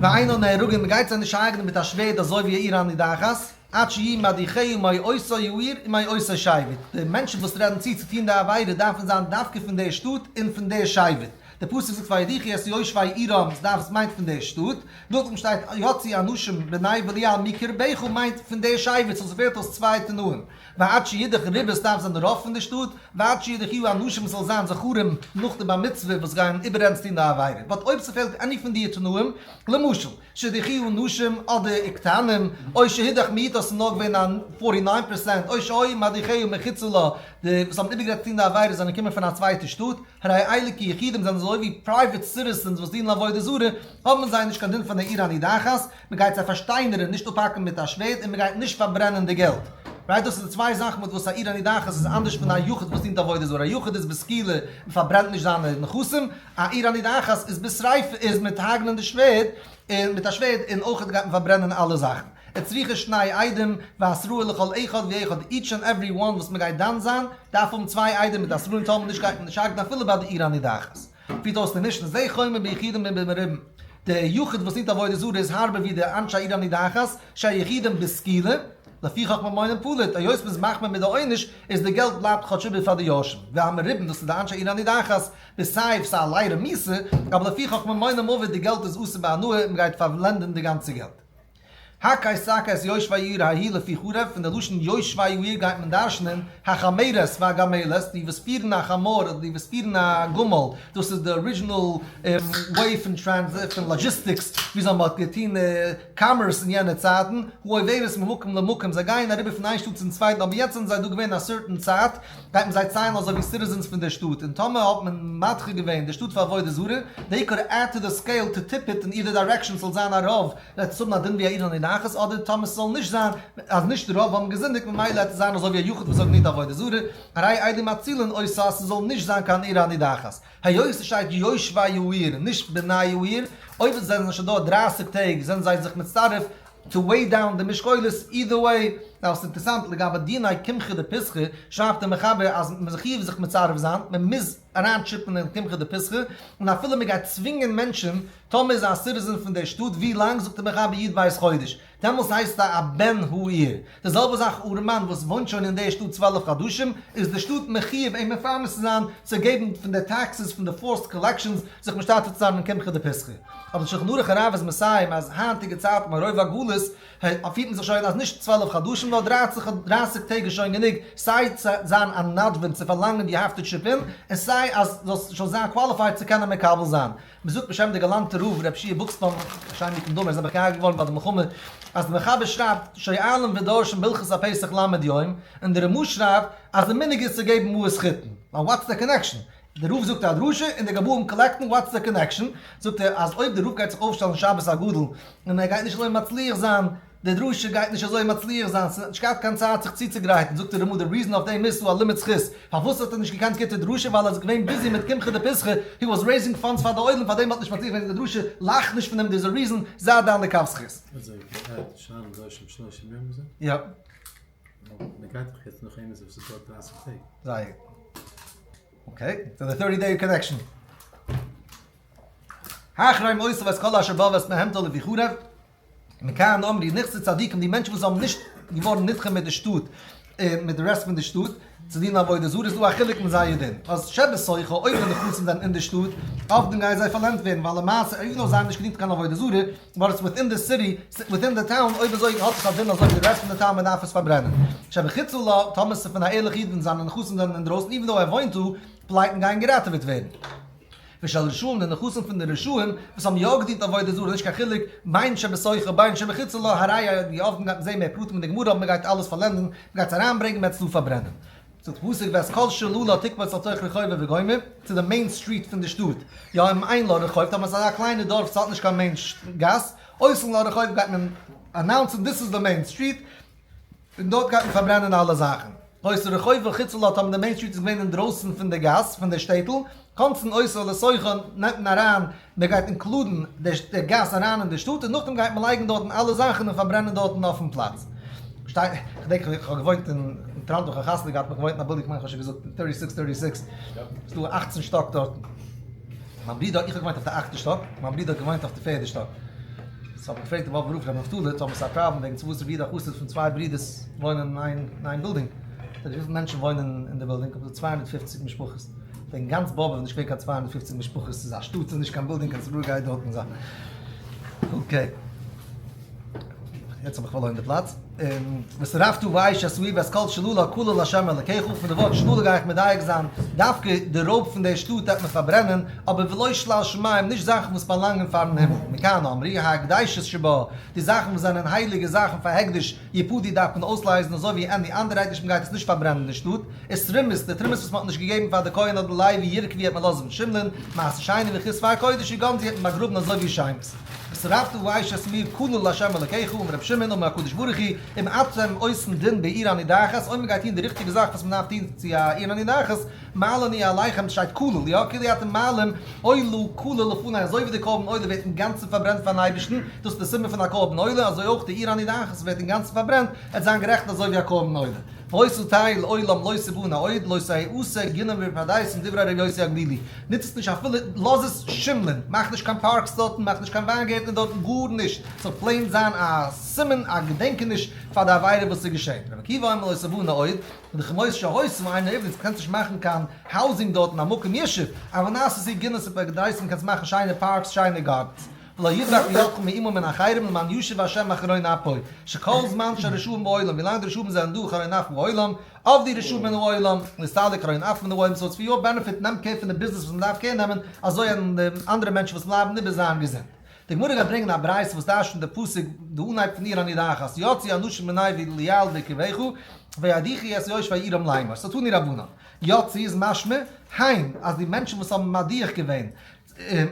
ואינן נהרגין, מען גייט זיי נישט הרג'נען מיט א שווערד אזוי ווי עיר הנידחת, עד שיהיו מדיחיה מאותו העיר ומאותו שבט, די מענטשן וואס רעדן צו צו טון די עבירה דארפן זיין דווקא פון די שטאט און פון די שבט, די פסוק זאגט וידיחו את יושבי עירם, עס דארף עס מיינט פון די שטאט, נאכדעם שטייט יצאו אנשים בני בליעל מקרבך מיינט פון די שבט, so ס'פעלט אויס צוויי תנאים. ועד שידח רובא דארף זיין רוב פון די שטאט, ועד שידיחוה אנשים ס'זאל זיין זכרים נאך די בר מצוה וואס גייען איבעררעדן צו טון די עבירה, but אויב ס'פעלט any פון די תנאים, למשל, שהדיחוה נשים אדער קטנים, או שהודח מיעוטה ס'איז נאר געווען א 49 percent, או שהיו מדיחיה מחוצה לה, די וואס האבן איבערגערעדט צו טון די עבירה זענען געקומען פון א צווייטע שטאט, הרי אלו כיחידים זענען אזוי ווי private citizens וואס דינען עבודה זרה, האבן זיי נישט קיין דין פון א עיר הנידחת, מען גייט זיי פארשטיינערן, נישט אפהאקן מיט א שווערד, און מען גייט נישט פארברענען די געלט. right? דאס איז די צוויי זאכן מיט וואס א עיר הנידחת איז אנדערש פון א יחיד וואס דינט עבודה זרה. א יחיד איז בסקילה, מען פארברענט נישט זיינע נכסים, א עיר הנידחת איז בשריפה, איז מיט האגלען די שווערד, און מיט א שווערד, און אויך גייט מען פארברענען אלע זאכן. וצריכה שני עדים, והתראה לכל אחד ואחד, each and every one וואס מען גייט דן זיין, דארף האבן צוויי עדים מיט התראה און טאמער נישט גייט מען נישט הרג'נען אפילו ביי די עיר הנידחת. פירט אויס די משנה, זה חומר ביחידים ובמרובים, די יחיד וואס דינט עבודה זרה איז הארבער ווי די אנשי עיר הנידחת, שהיחידים בסקילה, לפיכך ממונם פליט, היות מ'איז מחמיר מיט די עונש, איז די געלט בלייבט כאטש איבער פאר די יורשים, והמרובים דאס איז די אנשי עיר הנידחת, בסייף ס'א ליירע מיסה, אבער לפיכך ממונם אבד די געלט איז אסור בהנאה, מ'גייט פארלענדען די גאנצע געלט. הקהה תכה את יושבי העיר ההיא לפי חרב, פון די לשון יושבי העיר גייט מען דרשנ'ען, החמרת והגמלת, די וואס פירן א חמור אדער די וואס פירן א גמל, דאס איז די original way פון פון logistics וויאזוי מען האט געטון commerce אין יענע צייטן, העוברת ממקום למקום, זיי גייען אריבער פון איין שטאט צום צווייטן, אבער יעצט זענען זיי דא געווען א certain צייט, גייט מען זיי ציילן אזוי ווי citizens פון דער שטאט, און טאמער האט מען מדחה געווען די שטאט פאר עבודה זרה, they could add to the scale to tip it in either direction ס'זאל זיין א רוב, וועט עס האבן א דין ווי א עיר הנידחת, אדער טאמער ס'זאל נישט זיין, אז נישט רוב האבן געזינדיגט ממילא וועט עס זיין אזוי ווי א יחיד וואס האט געדינט עבודה זרה, הרי אלו מצילין אותה אז ס'זאל נישט זיין קיין עיר הנידחת. היות ס'שטייט יושבי העיר נישט בני העיר, אויב עס זענען שוין דא 30 טעג זענען זיי זיך מצטרף to weigh down די משקולות, either way, now ס'איז אינטערעסאנט לגבי דיני קמחא דפסחא, שרייבט דער מחבר אז מ'איז מחויב זיך מצרף זיין, מ'מוז אריינ chip ן אין קמחא דפסחא, און אפילו מ'גייט צווינגען מענטשן, טאמער איז א citizen פון דער שטאט, ווי לאנג זאגט דער מחבר י"ב חודש, דעמאלס הייסט ער א בן העיר. די זעלבע זאך ארעמאן וואס וואוינט שוין אין דער שטאט 12 חדשים, איז די שטאט מחויב אים מפרנס צו זיין, צו געבן פון די taxes פון די forced collections, זיך משתתף צו זיין אין קמחא דפסחא. אבער די שולחן ערוך הרב איז מסיים אז היינטיגע צייטן מרוב הגלות פירט מען זיך שוין אז נישט 12 חדשים נאר 30 טעג איז שוין גענוג סיי צו זיין א נדבן צו פארלאנגען you have to chip in, און סיי אז זאלסט שוין זיין qualified צו קענען מקבל זיין. מען זאגט בשם די גאלאנטע רב ר' שיע בוקסבוים השם ייקום דמו, ער איז נעבעך געהארגעט געווארן ביי די מלחמה. אז די מחבר שרייבט שואלין ודורשין בהלכות הפסח ל' יום, און די רמא שרייבט אז די מנהג איז צו געבן מעות חיטין. נאו וואטס די קאנעקשאן? די רב זאגט א דרשה און די גבאים קאלעקטן, וואטס די קאנעקשאן? זאגט ער אז אויב די רב גייט זיך אויפשטעלן שבת הגדול און ער גייט נישט אזוי מצליח זיין, די דרשה גייט נישט אזוי מצליח זיין, ס'האט נישט געהאט קיין צייט זיך צוצוגרייטן, זאגט די רמא די reason אויף דעם איז ס'דא א לימוד זכות, פארוואס האט ער נישט געקענט גוטע דרשה ווייל ער איז געווען busy מיט קמחא דפסחא, he was raising funds פאר די עולם פאר דעם האט נישט מצליח געווען די דרשה, לאך נישט פון דעם there's a reason, זיי דן לכף זכות. אזוי ווי ער האט שאלה דורשים שלושים יום איז ער? יא. מען גייט דאך יעצט נאך איינער וואס איז דארט דרייסיג טעג. זייער גוט. okay, so די thirty day connection. אחרי מות ואת כל אשר בה ואת בהמתו לפי חרב. מכאן אמרו נכסי צדיקים די מענטשן וואס האבן נישט געווארן נדחה מיט די שטאט מיט די רעסט פון די שטאט צו דינען עבודה זרה איז דא א חילוק מיט זייער דין אז שבתוכה אויב די נכסים זענען אין די שטאט אויף דעם גייען זיי פארלענדט ווערן ווייל למעשה even though זיי האבן נישט געדינט קיין עבודה זרה but it's within די city within די town אויב אזוי האט עס א דין אזוי ווי די רעסט פון די town מען דארף עס פארברענען שבחוצה לה טאמער ס'איז פון א ערליכע איד און זיינע נכסים זענען אינדרויסן even though ער וואוינט דא פליטים גייען געראטעוועט ווערן. ושל רשעים די נכסים פון די רשעים וואס האבן יא געדינט עבודה זרה נישט קיין חילוק בין שבתוכה בין שבחוצה לה הרי די אויף דעם גייט מען זעהן מער פרטים אין די גמרא אבער מען גייט אלעס פארלענדן מען גייט עס אריינברענגען מען וועט עס דא פארברענען. זאגט פסוק ואת כל שללה תקבץ אל תוך רחובה וגומר צו די main street פון די שטאט יא אם אין לה רחוב טאמער עס איז אזא קליינע דארף ס'האט נישט קיין main גאס עושין לה רחוב גייט מען announce ן דאס איז די main street און דארט גייט מען פארברענען אלע זאכן. היתה רחובה חוצה לה טאמער די main street איז געווען אינדרויסן פון די גאס פון די שטעטל, כונסין אותה לתוכה נעמט מען אריין, מען גייט include ן די גאס אריין אין די שטאט און נאכדעם גייט מען לייגן דארטן אלע זאכן און פארברענען דארטן אויפן פלאץ. שטיי, כ'דענק איך האב געוואוינט אין טאראנטא, כ'האב חתונה געהאט, כ'האב געוואוינט אין א בילדינג, כ'מיין כ'האב שוין געזאגט, thirty six thirty six, ס'איז דא אכצן שטאק דארטן. מיין ברודער, איך האב געוואוינט אויף די אכטע שטאק, מיין ברודער האט געוואוינט אויף די פערדע שטאק. so האב איך געפרעגט די באבובער רב ר' נפתלי צו האבן עס א פראבלעם וועגן צו וואס רבי יהודה החסיד פון צוויי ברודערס וואוינען אין איין בילדינג. זאגט ער וויפיל מענטשן וואוינען אין די בילדינג? האב איך געזאגט 250 משפחות. וועגן גאנץ באבוב איז נישט געווען קיין 250 משפחות, ס'איז א שטאט ס'איז נישט קיין בילדינג קיין ציבור גייט דארטן זיין. okay. יעצט האב איך פארלוירן די פלאץ. ושרפת באש את העיר ואת כל שללה כליל לה' אלקיך, פון די ווארט שללה גיי איך מדייק זיין, דווקא די רויב פון די שטאט וועט מען פארברענען, אבער ולא שלל שמים, נישט זאכן וואס באלאנגען פארן הימל, מכאן אמרו, ההקדשות שבה, די זאכן וואס זענען הייליגע זאכן פאר הקדש, יפדו דארף מען אויסלייזן אזוי ווי any אנדערע הקדש מען גייט עס נישט פארברענען אין די שטאט, ותרומות, די תרומות וואס מען האט נישט געגעבן פאר די כהן אדער לוי ירקבו וועט מען לאזן שימלען, מעשר שני וחוץ פאר קודש יגנזו וועט מען באגראבן אזוי ווי שמות. ושרפת באש את העיר כליל לה' אלקיך, אמר רבי שמעון אמר הקדוש ברוך הוא, אם אתם עושין דין בעיר הנידחת, אויב מען גייט טון די ריכטיגע זאך וואס מען דארף טון צו א עיר הנידחת, מעלה אני עליכם, שטייט כליל, יא, כאילו אתם מעלים עולה כליל לפני, אזוי ווי די קרבן עולה ווערט אינגאנצן פארברענט פארן אייבערשטן, דאס איז די סימן פון א קרבן עולה, אזוי אויך די עיר הנידחת ווערט אינגאנצן פארברענט, עט זיין גערעכנט אזוי ווי א קרבן עולה. והיתה תהא לעולם לא תבנה עוד, לא תעשה גינה ופרדסים דברי ר' יוסי הגלילי. נוץ עס נישט אפילו, לאז עס שימלען, מאך נישט קיין parks דארטן, מאך נישט קיין וויינגערטנער דארטן, גארנישט, ס'זאל plain זיין א סימן, א געדענקעניש פאר די עבירה וואס איז געשען. רבי עקיבא אומר לא תבנה עוד, וכמות שהיתה אינה נבנית, קענסט נישט מאכן קיין housing דארטן, א מקום ישוב, אבל נעשית היא גינות ופרדסים, קענסט מאכן שיינע parks, שיינע gardens. ולא יברח מידכם מאומה מן החרם למען ישוב ה' חרון אפו, שכל זמן שהרשעים בעולם, ווילאנג די רשעים זענען דא חרון אף בעולם, אבדו רשעים מן העולם, נסתלק חרון אף מן העולם, so it's for your benefit, נעם care פון די ביזנעס וואס מ'דארף care נעמען, אזוי וועלן די אנדערע מענטשן וואס בלייבן איבער זיין געזונט. די גמרא גייט ברענגען א ברייתא וואס דרש'נט די פסוק, די אנהייב פון עיר הנידחת, יצאו אנשים מני בליעל בקרבך, וידיחו את יושבי עירם לאמור, so תנו רבנן, יצאו איז משמע, הן, אז די מענטשן וואס האבן מדיח געווען,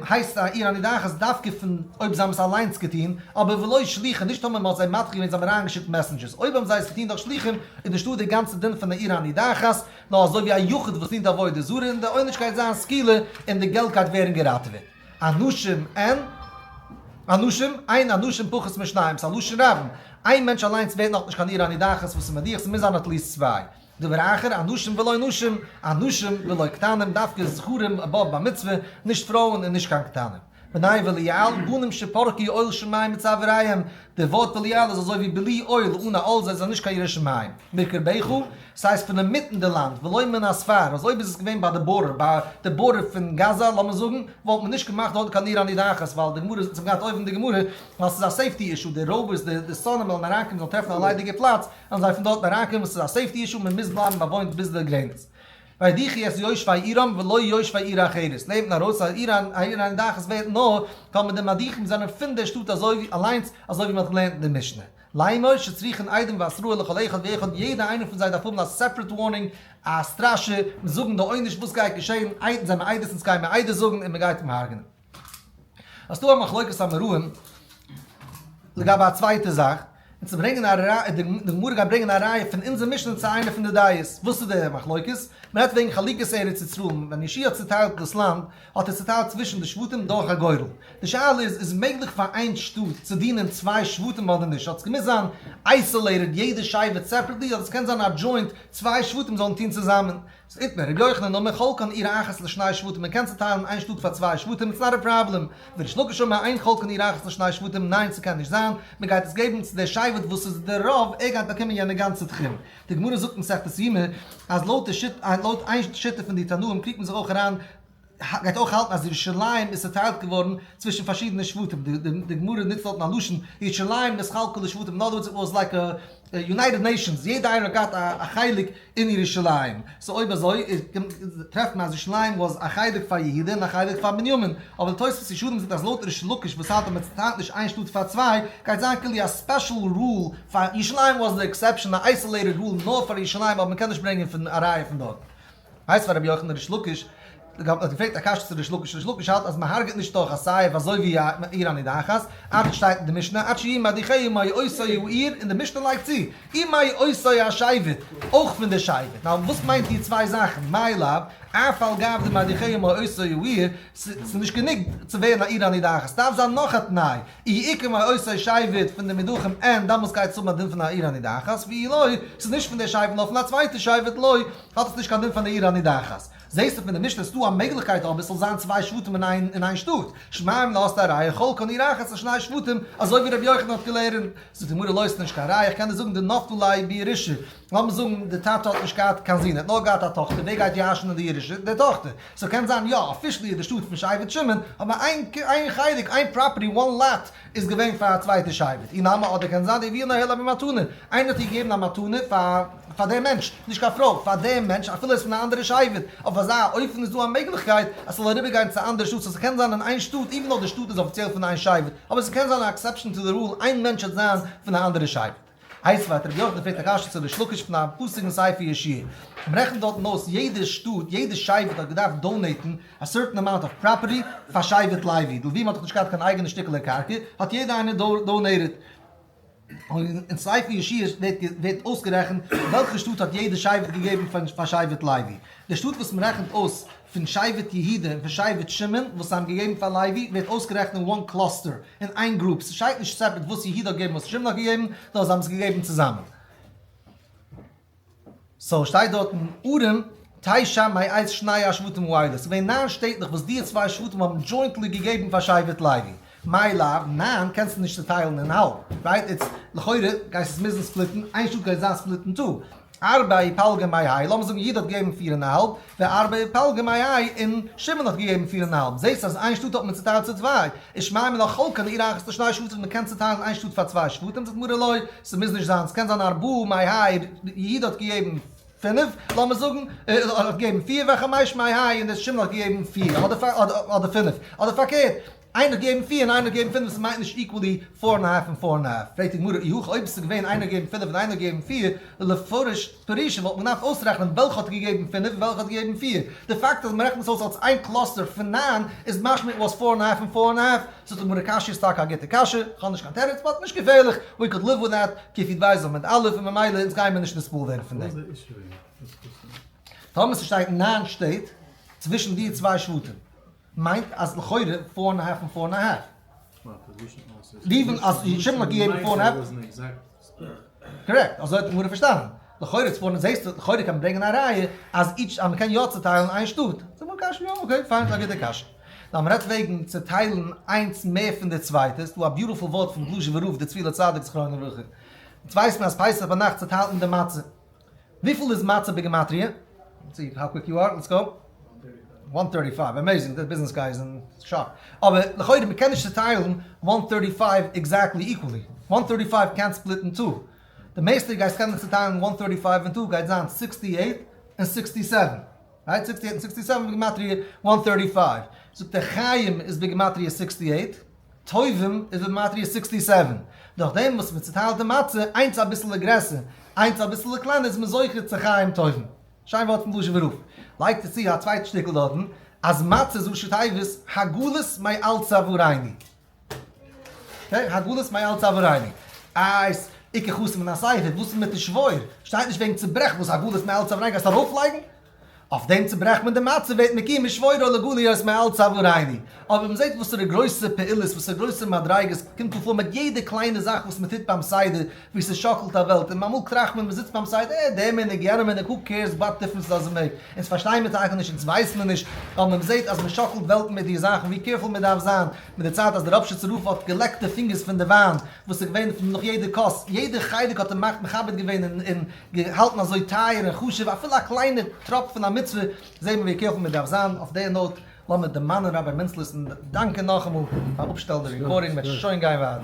הייסט א עיר הנידחת דווקא פון אויב זיי האבן עס אליינס געטון, אבער ולא שלוחים, נישט טאמער מען האט זיי מטריח געווען זיי האבן אריינגעשיקט messengers, אויב האבן זיי עס געטון דורך שלוחים איז נישטא די גאנצע דין פון א עיר הנידחת, נאר אזוי ווי א יחיד וואס דינט עבודה זרה און די עונש גייט זיין סקילה און די געלט גייט ווערן געראטעוועט. אנשים אין אנשים, אין אנשים פחות משניים, ס'איז א לשון רבים, איין מענטש אליינס ווערט נאכנישט קיין עיר הנידחת וואס איז מדיח, ס'מוז זיין at least צוויי. דבר אחר, אנשים ולא נשים, אנשים ולא קטנים, דווקא זכרים above בר מצוה, נישט פרויען און נישט קיין קטנים. בני בליעל, בנים שפרקו עול שמים מצוואריהם, די ווארט בליעל איז אזוי ווי בלי עול, אן א עול, זיי זענען נישט קיין יראי שמים. מקרבך, ס'הייסט פון אינמיטן די לאנד, ולא מן הספר, אז אויב איז עס געווען ביי די border, ביי די border פון גאזא לאמיר זאגן, וואלט מען נישט געמאכט דארט קיין עיר הנידחת, ווייל די גמרא, אונז האבן געהאט אויבן די גמרא, ווייל ס'איז א safety issue, די רויבערס, די שונאים וועלן אריינקומען, זאלן טרעפן א ליידיגע פלאץ, וועלן זיי פון דארטן אריינקומען, ס'איז א safety issue, מען מוז בלייבן באוואוינט ביז די גרעניץ. וידיחו את יושבי עירם ולא יושבי עיר אחרת, לערנט מען ארויס אז עיר עיר הנידחת ווערט נאר טאמער די מדיחים זענען פון דער שטאט אזוי ווי אליינס אזוי ווי מען האט געלערנט אין די משנה. לאמור שצריכין עדים והתראה לכל אחד ואחד יעדע איינער פון זיי דארף האבן א separate warning א סטראשע, זאגן די עונש וואס גייט געשען, זיי מיר עדות אונז גייען מיר עדות זאגן און מען גייט אים הרג'נען. אז ס'דא א מחלוקת אמוראים לגבי א צווייטע זאך, און צו ברענגען א ראיה, די גמרא גייט ברענגען א ראיה פון אונזער משנה צו איינע פון די דעות, וואס איז די מחלוקת? מען רעדט וועגן חלוקת ארץ ישראל, ווען יהושע האט צוטיילט דאס לאנד, האט ער צוטיילט צווישן די שבטים דורך א גורל. די שאלה איז, איז מעגליך פאר איין שטאט צו דינען צוויי שבטים אדער נישט? האט עס געמוזט זיין isolated יעדע שבט separately, אדער עס קען זיין א joint צוויי שבטים זאלן טון צוזאמען? ס'איז איתמר, רבי יוחנן אמר חולקן עיר אחת לשני שבטים, מען קען צוטיילן איין שטאט פאר צוויי שבטים, it's not a problem. וריש לקיש אמר אין חולקן עיר אחת לשני שבטים, ניין ס'קען נישט זיין, מען גייט עס געבן צו דער שבט וואס איז דער רוב, ער גייט באקומען יענע גאנצע תחום. די גמרא זאגט אין מסכת יומא אז לויט די שיטה, לויט איין שיטה פון די תנאים קריגט מען זיך אויך אריין, גייט אויך האלטן אז ירושלים איז צוטיילט געווארן צווישן פארשידענע שבטים, די גמרא נוצט דארטן א לשון ירושלים נתחלקה לשבטים, in other words it was like a United Nations, יעדע איינער האט געהאט א חלק אין ירושלים, so אויב אזוי טרעפט מען אז ירושלים was א חלק פאר יהודה און א חלק פאר בנימין, אבער די תוספות ישנים זאגט אז לויט ריש לקיש וואס האלט אז מען צוטיילט נישט איין שטאט פאר צוויי, גייט זיין כאילו א special rule פאר ירושלים was די exception א isolated rule נאר פאר ירושלים אבער מען קען נישט ברענגען פון א ראיה פון דארט. הייסט פאר רבי יוחנן ריש לקיש האט געפרעגט א קשיא צו ריש לקיש, ריש לקיש האלט אז מען הרג'ט נישט דורך א סייף אזוי ווי א עיר הנידחת, עד שטייט אין די משנה עד שיהיו מדיחיה מאותו העיר, און די משנה לייגט צו ומאותו השבט, אויך פון די שבט, נאר וואס מיינט די צוויי זאכן, מאי לאו, אף על גב דמדיחיה מאותו העיר, ס'איז נישט גענוג צו ווערן א עיר הנידחת, ס'דארף זיין נאך א תנאי, אי איכא מאותו שבט פון די מודחים אין דאמאלס גייט עס האבן א דין פון א עיר הנידחת, ואי לא, ס'איז נישט פון די שבט נאר פון א צווייטע שבט לא, האט עס נישט קיין דין פון א עיר הנידחת. זעסטו פון די משנה ס'דא א מעגליכקייט אבער ס'זאל זיין צוויי שבטים אין איין אין איין שטאט, שמע מינה האסטו א ראיה חולקן עיר אחת לשני שבטים, אזוי ווי רבי יוחנן האט געלערנט. זאגט די גמרא לא ס'נישט קיין ראיה, איך קען דיר זאגן דנפלה ליה בירושה, לאמיר זאגן די טאטע האט נישט געהאט קיין זון ער האט נאר געהאט א טאכטער, ווער גייט ירש'נען די ירושה? די טאכטער. so קען זיין יא officially איז די שטאט פון שבט שמעון, אבער איין איין חלק איין property one lot איז געווען פאר א צווייטע שבט, אי נמי אדער קען זיין דהביאו ניהלה במתנה, איינער האט איר געגעבן א מתנה פאר פאר דעם מענטש, נישט קיין פרוי, פאר דעם מענטש אפילו ער איז פון א אנדערע שבט, אויף אזא אופן איז דא א מעגליכקייט אז ס'זאל אריבער גיין צו א אנדערע שטאט, so ס'קען זיין אין איין שטאט even though די שטאט איז אפיציעל פון איין שבט, אבער ס'קען זיין א exception to the rule איין מענטש וועט זיין פון א אנדערע שבט. הייסט ווייטער רבי יוחנן פרעגט א קשיא צו ריש לקיש פון א פסוק אין ספר יהושע מען רעכנט דארטן אויס יעדע שטאט יעדע שבט האט געדארפט donate ן א certain amount of property פאר שבט לוי, די לווים האט דאך נישט געהאט קיין אייגענע שטיקעלע קרקע האט יעדע איינער donated. און אין ספר יהושע ווערט אויסגערעכנט וועלכע שטאט האט יעדע שבט געגעבן פאר שבט לוי. די שטאט וואס מען רעכנט אויס פון שבט יהודה און פון שבט שמעון וואס זיי האבן געגעבן פאר לוי ווערט אויסגערעכנט אין one cluster, אין איין group, ס'שטייט נישט separate וואס יהודה האט געגעבן וואס שמעון האט געגעבן, נאר זיי האבן עס געגעבן צוזאמען. so שטייט דארטן ערים תשע מאת שני השבטים האלה, ס'איז געווען ניין שטעטלעך וואס די צוויי שבטים האבן jointly געגעבן פאר שבט לוי. מאי לאו, ניין קענסטו נישט צוטיילן אין האלב, right? It's לכאורה גייסט עס מוזן split ן, איין שטאט גייט זיין split אין two. ארבעה ופלגא מהאי, לאמיר זאגן יהודה האט געגעבן פיר און א האלב, וארבעה ופלגא מהאי, און שמעון האט געגעבן פיר און א האלב, זעסט אז איין שטאט האט מען צוטיילט צו צוויי, איז שמע מינה חולקן עיר אחת לשני שבטים, מען קען צוטיילן איין שטאט פאר צוויי שבטים, זאגט גמרא לא, ס'מוז נישט זיין, ס'קען זיין ארבעה מהאי, יהודה האט געגעבן פינף, לאמיר זאגן, האט געגעבן פיר וחמש מהאי, און שמעון האט געגעבן פיר, אדער פינף, אדער פארקערט. איינער האט געגעבן פיר און איינער האט געגעבן פינף, ס'מיינט נישט equally four and half און four and half. פרעגט די גמרא, אי הכי אויב ס'איז געווען איינער האט געגעבן פינף און איינער האט געגעבן פיר, לפרוש פרושי וואלט מען געדארפט אויסרעכענען וועלכע האט געגעבן פינף און וועלכע האט געגעבן פיר. די פאקט אז מ'רעכנט עס אויס אלס איין cluster פון ניין איז משמע it was four and half און four and half. זאגט די גמרא קשיא איז טאקע א גוטע קשיא, כ'האב נישט קיין תירוץ, but נישט געפערליך, we could live with that, קי"ב עמוד א', און ממילא אונז גיימער נישט נתפעל ווערן פון דעם. טאמער ס'שטייט ניין שטעט צווישן די צוויי שבטים. מיינט אז לכאורה four and half און four and half. ראובן אז שמעון האט געגעבן four and half. Correct, אזוי האט די גמרא פארשטאנען. לכאורה איז four and זעסטו לכאורה קען מען ברענגען א ראיה אז each אז מ'קען יא צוטיילן איין שטאט. זאגט די גמרא קשיא יא okay fine א גוטע קשיא. נאר מ'רעדט וועגן צוטיילן איינס מער פון די צווייטע, ס'דא א beautiful ווארט פון בלוזשעווער רב די צבי לצדיק זכרונו לברכה. אונז ווייסט מען אז פסח ביינאכט צוטיילט מען די מצה. וויפיל איז מצה בגימטריא? Let's see how quick you are, let's go. One thirty five, amazing, די business guy איז אין שאק. אבער לכאורה מען קען נישט צוטיילן one thirty five exactly equally. וואן טערטי פייוו קענט split אין two. די מערסטע גייסט קענען צוטיילן one thirty five אין two גייט זיין sixty eight און sixty seven. Right? 68 און 67 בגימטריא 135. זאגט ער חיים איז בגימטריא 68, טובים איז בגימטריא 67. דורך דעם וואס מען צוטיילט די מצה, איינס אביסעלע גרעסער, איינס אביסעלע קלענער, איז מען זוכה צו חיים טובים. שיין ווארט פון בלוזשעווער רב. לייגט ער צו א צווייטע שטיקל דארטן, אז מצה איז ראשי תיבות הגלת מעל צווארינו. Okay, הגלת מעל צווארינו. איז עיקר חסר מן הספר, וואס איז מיט די שבור? שטייט נישט וועגן צוברעכן, וואס הגלת מעל צווארינו גייסטו ארויפלייגן? אויף דעם צוברעכט מען די מצה ווערט מקוים ושבורה לגליות מעל צווארינו. אבער מען זעט וואסערע גרויסע פעולות, וואסערע גרויסע מדריגות קומט דא פאר מיט יעדע קליינע זאך וואס מען טוט ביים סדר, ווי ס'שאקלט א וועלט, און אמאל טראכט מען, מען זיצט ביים סדר, אה, דער מנהג, יענער מנהג, who cares what difference does it make, אונז פארשטייען מיר טאקע נישט, אונז ווייסן מיר נישט, אבער מען זעט אז מען שאקלט וועלטן מיט די זאכן, ווי careful מען דארף זיין, מיט די צייט אז דער ראפשיצער רב האט געלעקט די פינגערס פון די וויין וואס איז געווען נאך יעדע כוס, יעדע חלק האט ער מכבד געווען און געהאלטן אזוי טייער און חשוב, אפילו א קליינע טראפ פון א מצוה, זעט מען ווי careful מען דארף זיין, אויף די note לאמיר דערמאנען Rabbi מינצלעס און דאנקען נאכאמאל פאר אפשטעלן די recording, מען וועט שוין גיין ווייטער.